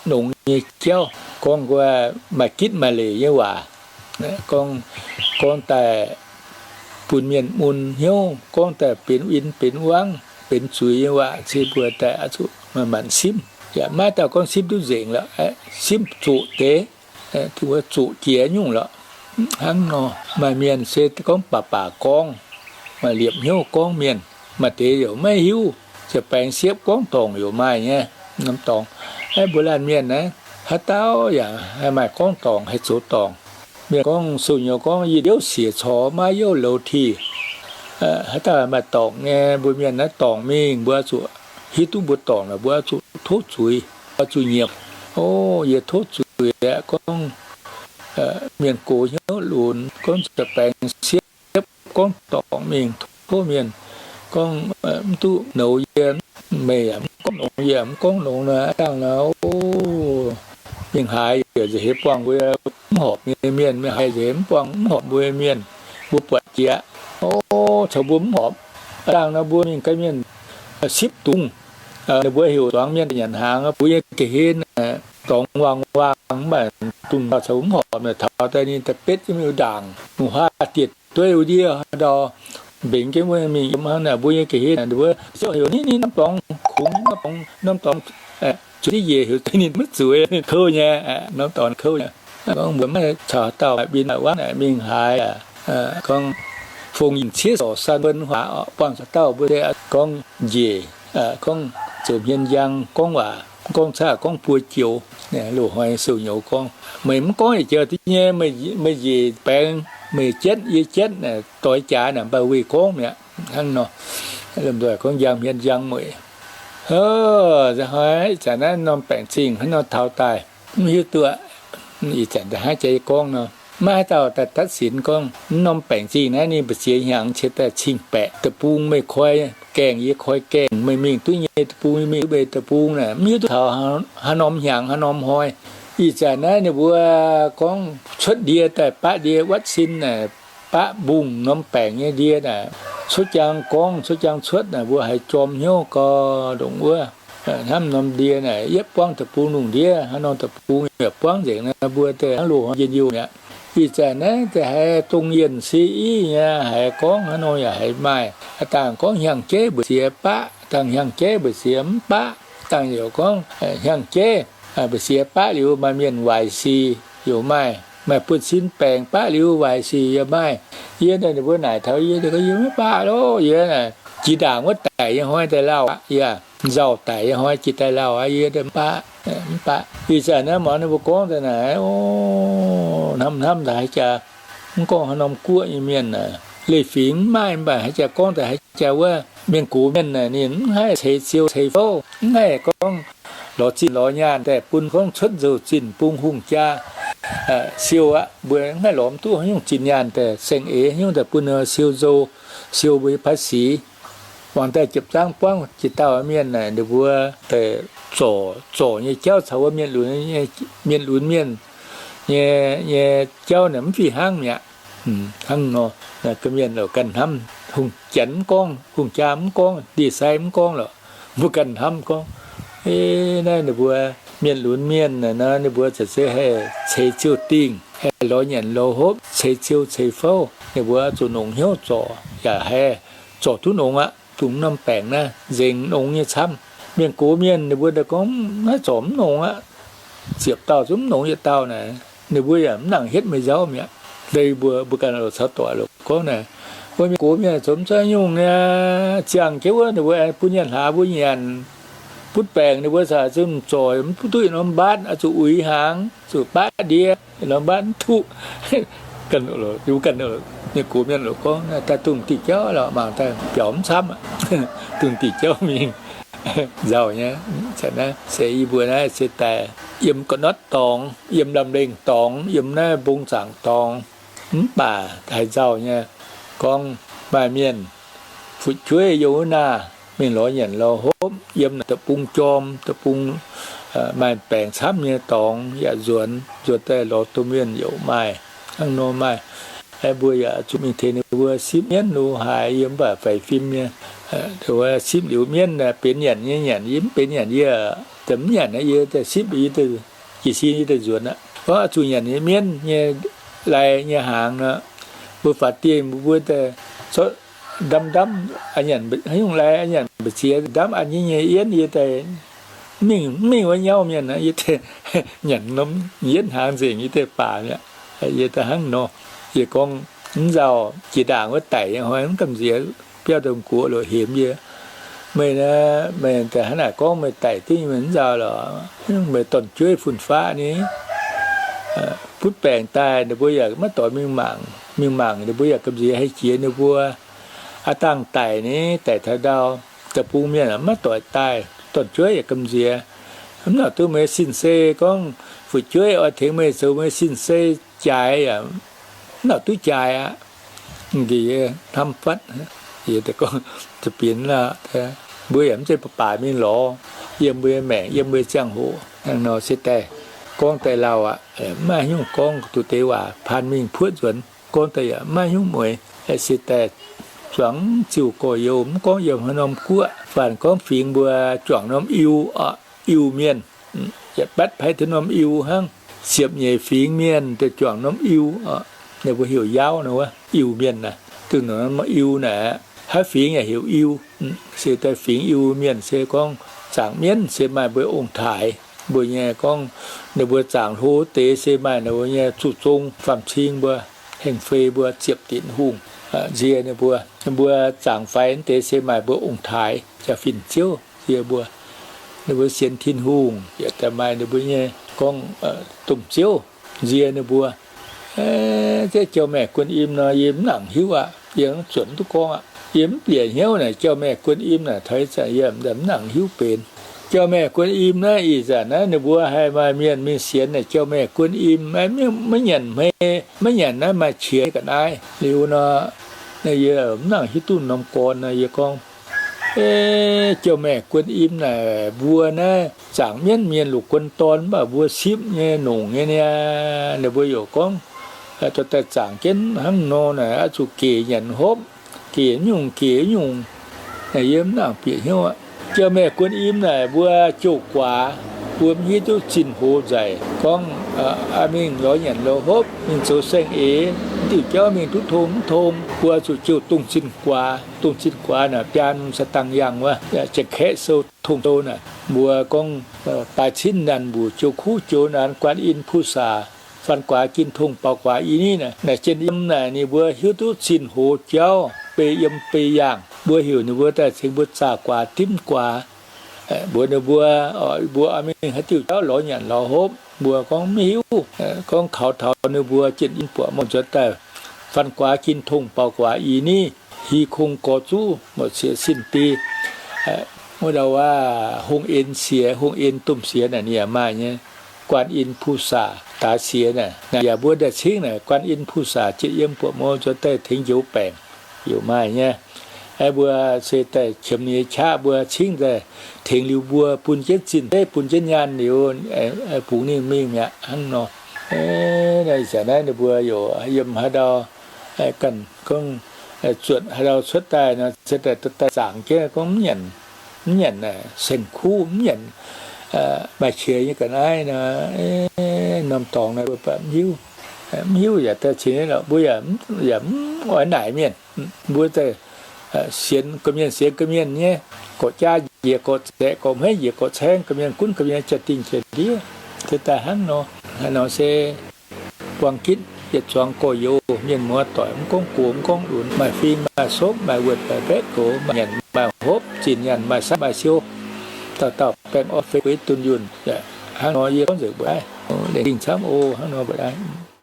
nongx nyei jauv, gorngv wuov maaih gitv maaih leiz nyei waac, gorngv, gorngv daaih bun mienh mun hnyouv, gorngv daaih benx win benx wangv benx zuiz nyei waac, se mbuo daaih oix zuqc manc-manc simv. Yaac maiv dauh gorngv simv duqv nzengc lorqc, simv zuqc deix, zuqc jiex nyungc lorqc. Hnangv nor, maaih mienh se gorngv baac baac gorngv, maaih liepc hnyouv gorngv mienh, maaih deix yaac maiv hiuv, ziouc baengx siepv gorngv dorngc yaac maaih nyei. Norm dorngx, mbuo laanh mienh naaiv, haaix dauh yaac haih maaih gorngv dorngc, haih zoux dorngc. Mienh gorngv, sou-nyouz gorngv, yie liouv siec corc maiv youh louz tih. Haaix dauh maaih dorngc nyei, mbuo mienh naaiv dorngc mingh, mbuo zuqc hiuv duqv mbuo dorngc lorqc, mbuo zuqc tov zuiz, zuqc nyiemc. O, yie tov zuiz aeqv, gorngv mienh gox hnyouv lunx, gorngv ziouc baengx siepv, gorngv dorngc mingh tov mienh, gorngv mv duqv nouz yie, meih yaac mv gorngv longx, yie yaac mv gorngv longx nor, dangh nor, o, mingh haaix yaac nza'heix buangh mbuo mv horpc nyei mienh, mingh haaix nza'heix mv buangh mv horpc mbuo nyei mienh, mbuo buatc jiex aqv. O, caux mbuo mv horpc. Dangh nor mbuo mingh ganh mienh sipv dungz, ninh mbuo heuc zuangx mienh nyanc hnaangx, mbuo nyei ga'hlen dorngx waangh waangh, mv baac dungz caux mv horpc, taux daaih ninh daaih betv jienv mingh ndaangc, mv huaav dieh dueiv wuov ndiev ndau, mbenc jienv wuov mingh yiem hnangv naaic. Mbuo nyei ga'hlen ninh mbuo ziouc heuc ninh, ninh norm dorngx kungx, norm dorngx, norm dorngx zueiz diqv njiec heuc ninh maiv zueiz, kouv nyei, norm dorngx kouv nyei. Gorngv mbuo maiv caux dauh mingh waac mingh haaix, gorngv fongc yinh ciev sorc san buonc huaac buangh caux dauh mbuo se gorngv njiec, gorngv zoux hmien njang gorngv waac, gorngv caqv gorngv buo joux. Loz-hnoi sou-nyouz gorngv, meih mv gorngv yietc jauv duqv nyei, meih njiec baengx, meih jatv yie jatv, doix jaax naaic mv baac weih gorngv mi'aqv. Hnangv nor, lomh nzoih gorngv njang hmien njang mueic. Ov, ih zanc naaiv norm baengc zingh hnangv nor taux daaih, mv hiuv duqv, ih zanc da'hnangv jiex gorngv nor, maiv haaix dauh daaih ตัดสิน gorngv norm baengc zingh naaiv ninh mbu'ziex hnyangx ciex daaih cing-baeqc. Deic-bung meih koi gaengh, yie koi gaengh, meih mingh duqv nyei deic-bung, yie mingh duqv nyei deic-bung naaic, mv hiuv duqv taux haaix norm hnyangx haaix norm hnoi. Ih zanc naaiv ninh mbuo gorngv cuotv ndie daaih baqv ndie วัคซีน naaic, baqv mbungh norm baengc nyei ndie naaic, cuotv jangx gorngv, cuotv jangx cuotv naaic, mbuo haiz jorm hnyouv gau ndongc wuov. Hnamv norm ndie naaic, yietv buangv deic-bung lungh ndiev, haaix norm deic-bung yaac buangv nzengc naaiv, mbuo daaih hnangv loz-hnoi njien-youh mi'aqv. Ih zanc naaiv haiz dongh yienh si i nyei, haiz gorngv haaix nor yaac haiz maaih. Dangh gorngv hnyangx-jeiv mbu'ziex baqv, dangh hnyangx-jeiv mbu'ziex mv baqv, dangh yaac gorngv hnyangx-jeiv mbu'ziex baqv liuz maaih mienh waaic sic yaac maaih, maaih buonv-sin baengc baqv liuz waaic sic yaac maaih. Yie naaic ninh mbuo naaic taux yie, yie mv baqv loh. Yie jiex ndaangc wuov daic nyei hnoi daaih lauh aqv, yie nzauh daic nyei hnoi jiex daaih lauh aqv, yie mv baqv, mv baqv. Ih zanc naaiv muangx ninh mbuo gorngv daaih naaic, o, hnamv hnamv daaih haaix jaax, mv gorngv haaix norm guoqv nyei mienh, leiz-fingx mv maaih, mv baac haaix jaax gorngv daaih haaix jaax wuov mienh gox mienh naaic ninh mv haih ceix ziou ceix fouv, mv haih gorngv lorz zinh lorz nyaanh daaih bun gorngv cuotv nzou-zinh bun hungh jaa siou aqv. Mbuo mv haih lorz mv duqv haaix nyungc zinh nyaanh daaih, saeng-eix haaix nyungc daaih bun siou nzou, siou mbuo nyei ภาษี. Wangc daaih ziepc zangv buangv jiex dauh mienh naaic, ninh mbuo daaih zorc, zorc nyei jauv caux wuov mienh lunx, mienh lunx mienh nyei, nyei jauv naaic mv fih hnangv mi'aqv. Hnangv nor, ga'mienh lorqc ganh hnamv. Hungh janx mv gorngv, hungh jaa mv gorngv, ndie-sai mv gorngv lorqc, mbuo ganh hnamv gorngv, e, naaiv ninh mbuo mienh lunx mienh naaic nor, ninh mbuo za'gengh haih ceix ziou dingh, haih lorz nyanc lorz hopv, ceix ziou ceix fouv. Ninh mbuo zuqc longc hnyouv zorc yaac haih zorc duqv longx aqv. Dongh norm baengc naaiv nzengc longx nyei camv. Mienh gox mienh ninh mbuo daaih gorngv maiv zorc mv longx aqv. Ziepc dauh zungv mv longx yietc dauh naaic, ninh mbuo yaac mv nangc hietv meih nzauv mi'aqv. Deix mbuo, mbuo ganh caux doic lorqc gorngv naaic, mbuo mienh gox mienh zoux mv zeiz nyungc niaa, ziangh jienv wuov ninh mbuo bun nyanc hlaax mbuo nyanc, butv baengc ninh mbuo caux zungv zorc mv duqv yietc norm mbaatv, zuqc uix hnaangx, zuqc baqv ndie, norm mbaatv mv duqv. Ganh, mbuo ganh, mienh gox mienh lorqc gorngv daaih dongh diuh jauv lorqc, mangc daaih biaux mv camv aqv. Dongh diuh jauv mingh nzauh nyei. Se yie mbuo naaiv se daaih yiem ga'notv dorngx, yiem lamh lengh dorngx, yiem naaiv mbong zaangc dorngx, mv baac haiz nzauh nyei. Gorngv maaih mienh fu'jueiv yiem wuov naah mingh lorz nyanc lorz hopv, yiem naaic deic-bung jorm, deic-bung maaih baengc camv nyei dorngx yaac nzuonx, nzuonx daaih lorz domh mienh yaac maaih. Hnangv nor maaih. Mbuo yaac zuqc mingh tengx ninh mbuo sipv mienv lu haaix yie mv baac faix fim nyei. Sipv liuz mienv benx nyanc nyei nyanc, yie mv benx nyanc yie, mv nyanc yie daaih sipv yie, jiez sin yie daaih nzuonx aqv. Gorngv zuqc nyanc nyei mienv nyei lai nyei hnaangx nor, mbuo faaux dieh mbuo daaih ndamv ndamv, nyanc haaix nyungc lai nyanc mbu'ziex ndamv an jienv nyei yienv yie daaih mingh, mv mingh wuov nyauv mienh aqv, yie daaih nyanc norm yienv hnaangx nzengc yie daaih baac mi'aqv. Yie daaih hnangv nor, yie gorngv mv nzauh jiex ndaangc wuov daic nyei hnoi mv gamh nziex biauv domh guoqv loc hemx yie, meih naaiv, meih daaih hnangv naaic gorngv meih daic dingv meih mv nzauh lorqc, meih dorn-jueiv fun-faqv ni. Butv baengc daaih ninh mbuo yaac maiv doix mingh mangc, mingh mangc ninh mbuo yaac gamh nziex haih jiex ninh mbuo. Aav dangh daic ni, daic taux ndau, deic-bung mienh maiv doix daaih, dorn-jueiv yaac gamh nziex. Mv nauc duqv meih sin-sei gorngv fu'jueiv oix tengx meih zoux meih sin-sei jaaix yaac mv nauc duqv jaaix aqv. Nqe hnamv fatv, gorngv za'binc, mbuo yaac mv zeiz baac baac mingh lorz, yiem mbuo nyei maengc, yiem mbuo nyei ziangh hoc. Hnangv nor se daaih gorngv daaih lauh aqv. Mv maaih haaix nyungc gorngv duqv deix waac, paan mingh puoqv nzuonx, gorngv daaih yaac mv maaih haaix nyungc mueiz. Se daaih zuangx ziuh gorx-youz, mv gorngv yiem haaix norm guoqv, faanh gorngv fingx mbuo juangc norm iu, iu mienh, yietc batv paiv duqv norm iu hnangv. Ziepc nyeic fingx mienh daaih juangc norm iu, ninh mbuo heuc Yaauv nor wuov, iu mienh naaic, duqv norm iu naaic, haaix fingx yaac heuc iu. Se daaih fingx iu mienh se gorngv zaangc mienv se maaih mbuo ong-taaix, mbuo nyei gorngv ninh mbuo zaangc hlo deix se maaih ninh mbuo nyei zuqc zong faam-cing mbuo, hengh fei mbuo, ziepc dinc hungh, nzie ninh mbuo. Mbuo zaangc faix deix se maaih mbuo ong-taaix, jaa-fin ziouv nzie mbuo. Ninh mbuo sienx Tin-Hungh yaac daaih maaih ninh mbuo nyei gorngv domh ziouv nzie ninh mbuo. Ziex jauv-maeqc guon im nor, yie mv nangc hiuv aqv. Yie mv zuotc duqv gorngv aqv. Yie mv bieqc hnyouv naaic jauv-maeqc guon im naaic, taux ih zanc yie mv nangc hiuv benx. Jauv-maeqc guon im naaiv ih zanc naaiv ninh mbuo haih maaih mienh mingh sienx naaic jauv-maeqc guon im, maiv nyanc hmei, maiv nyanc naaiv maaih qiex ga'naaiv liuz nor, yie mv nangc hiuv duqv norm gorn nor, yie gorngv, jauv-maeqc guon im naaic mbuo naaiv zaangc mienv mienh loz-guon dorn mv baac mbuo sipv nyei nongc nyei niaa. Ninh mbuo yaac gorngv, dorh daaih zaangc jienv hnangv nor naaic, oix zuqc gec nyanc hopv, gec nyungc gec nyungc. Naaic yie mv nangc bieqc hnyouv aqv. Jauv-maeqc guon im naaic mbuo jouh guaax, mbuo mv hiuv duqv zinh hoz nzaic gorngv mingh lorz nyanc lorz hopv, mingh zoux saeng-eix, diuh jauv mingh duqv tong mv tong, mbuo zuqc jouh dongh zinh guaax. Dongh zinh guaax naaic biaa norm saa dangh yangh wuov, Janx-Kaeqv sou, tong sou naaic, mbuo gorngv, baaix cinv naanc mbuc, joux kuv joux naanc, guan in puh saac, faan guaax gin tong, baaux guaax i niv naaic. Naaic Janx-Yiem naaic ninh mbuo hiuv duqv zinh hoz jauv, beiv yiem beiv yaangh. Mbuo heuc ninh mbuo daaih cingx mbuo zaah guaax dimv guaax. Mbuox ninh mbuo, mbuo oix mingh haaix diuh jauv lorz nyanc lorz hopv? Mbuo gorngv mv hiuv. Gorngv kaux taux ninh mbuo Janx-Yiem buoqc mouh nzuonx daaih, faan guaax gin tong, baaux guaax i niv, hi kong gorx zuqv, muoc siex sin di. Wuov dauh waac, hungh en siex, hungh en domh siex naaic ninh yaac maaih nyei. Guan in puh saac daaix siex naaic, naaic yaac mbuo daaih cingv naaic, guan in puh saac Janx-Yiem buoqc mouh nzuonx daaih tengx njoux baengc, yaac maaih nyei. Mbuo se daaih qiemx ninh nyei qaqv, mbuo cingv daaih tengx liuz mbuo bun jienv zinh zeiv, bun jienv nyaanh liuz, bungx ninh mingh mi'aqv hnangv nor. Naaiv zanc naaiv ninh mbuo yaac yiem haaix ndau ganh gorngv zuotc haaix ndau cuotv daaih nor, se daaih daaih zaangc jienv gorngv mv nyanc, mv nyanc saeng-kuv, mv nyanc maaih qiex nyei ga'naaiv nor, norm dorngx naaiv mbuo baac mv hiuv. Mv hiuv yaac daaih cingx lorqc, mbuo yaac, yaac mv oix naaic mienh. Mbuo daaih sienx gorqv-mienh, sienx gorqv-mienh nyei, gorqv-jaa njiec gorqv-zaeqv, gorqv-hmeiv njiec gorqv-caengv, gorqv-mienh gunv gorqv-mienh jaa-dingh jaa-ndiev. Se daaih hnangv nor, haaix nor se buang gitv yietc zuangx gorx-youz, mienh muoz doic, mv gorngv gox mv gorngv lunx, maaih fing maaih sopv, maaih wuonh maaih mbaeqv goux, maaih nyanc maaih hopv, zinh nyanc maaih sav maaih siou, dauh dauh baengh orn fei gueix dunh yunh. Hnangv nor yie gorngv nzengc mbuo aiv, lengc zingh camv oc. Hnangv nor mbuo aiv.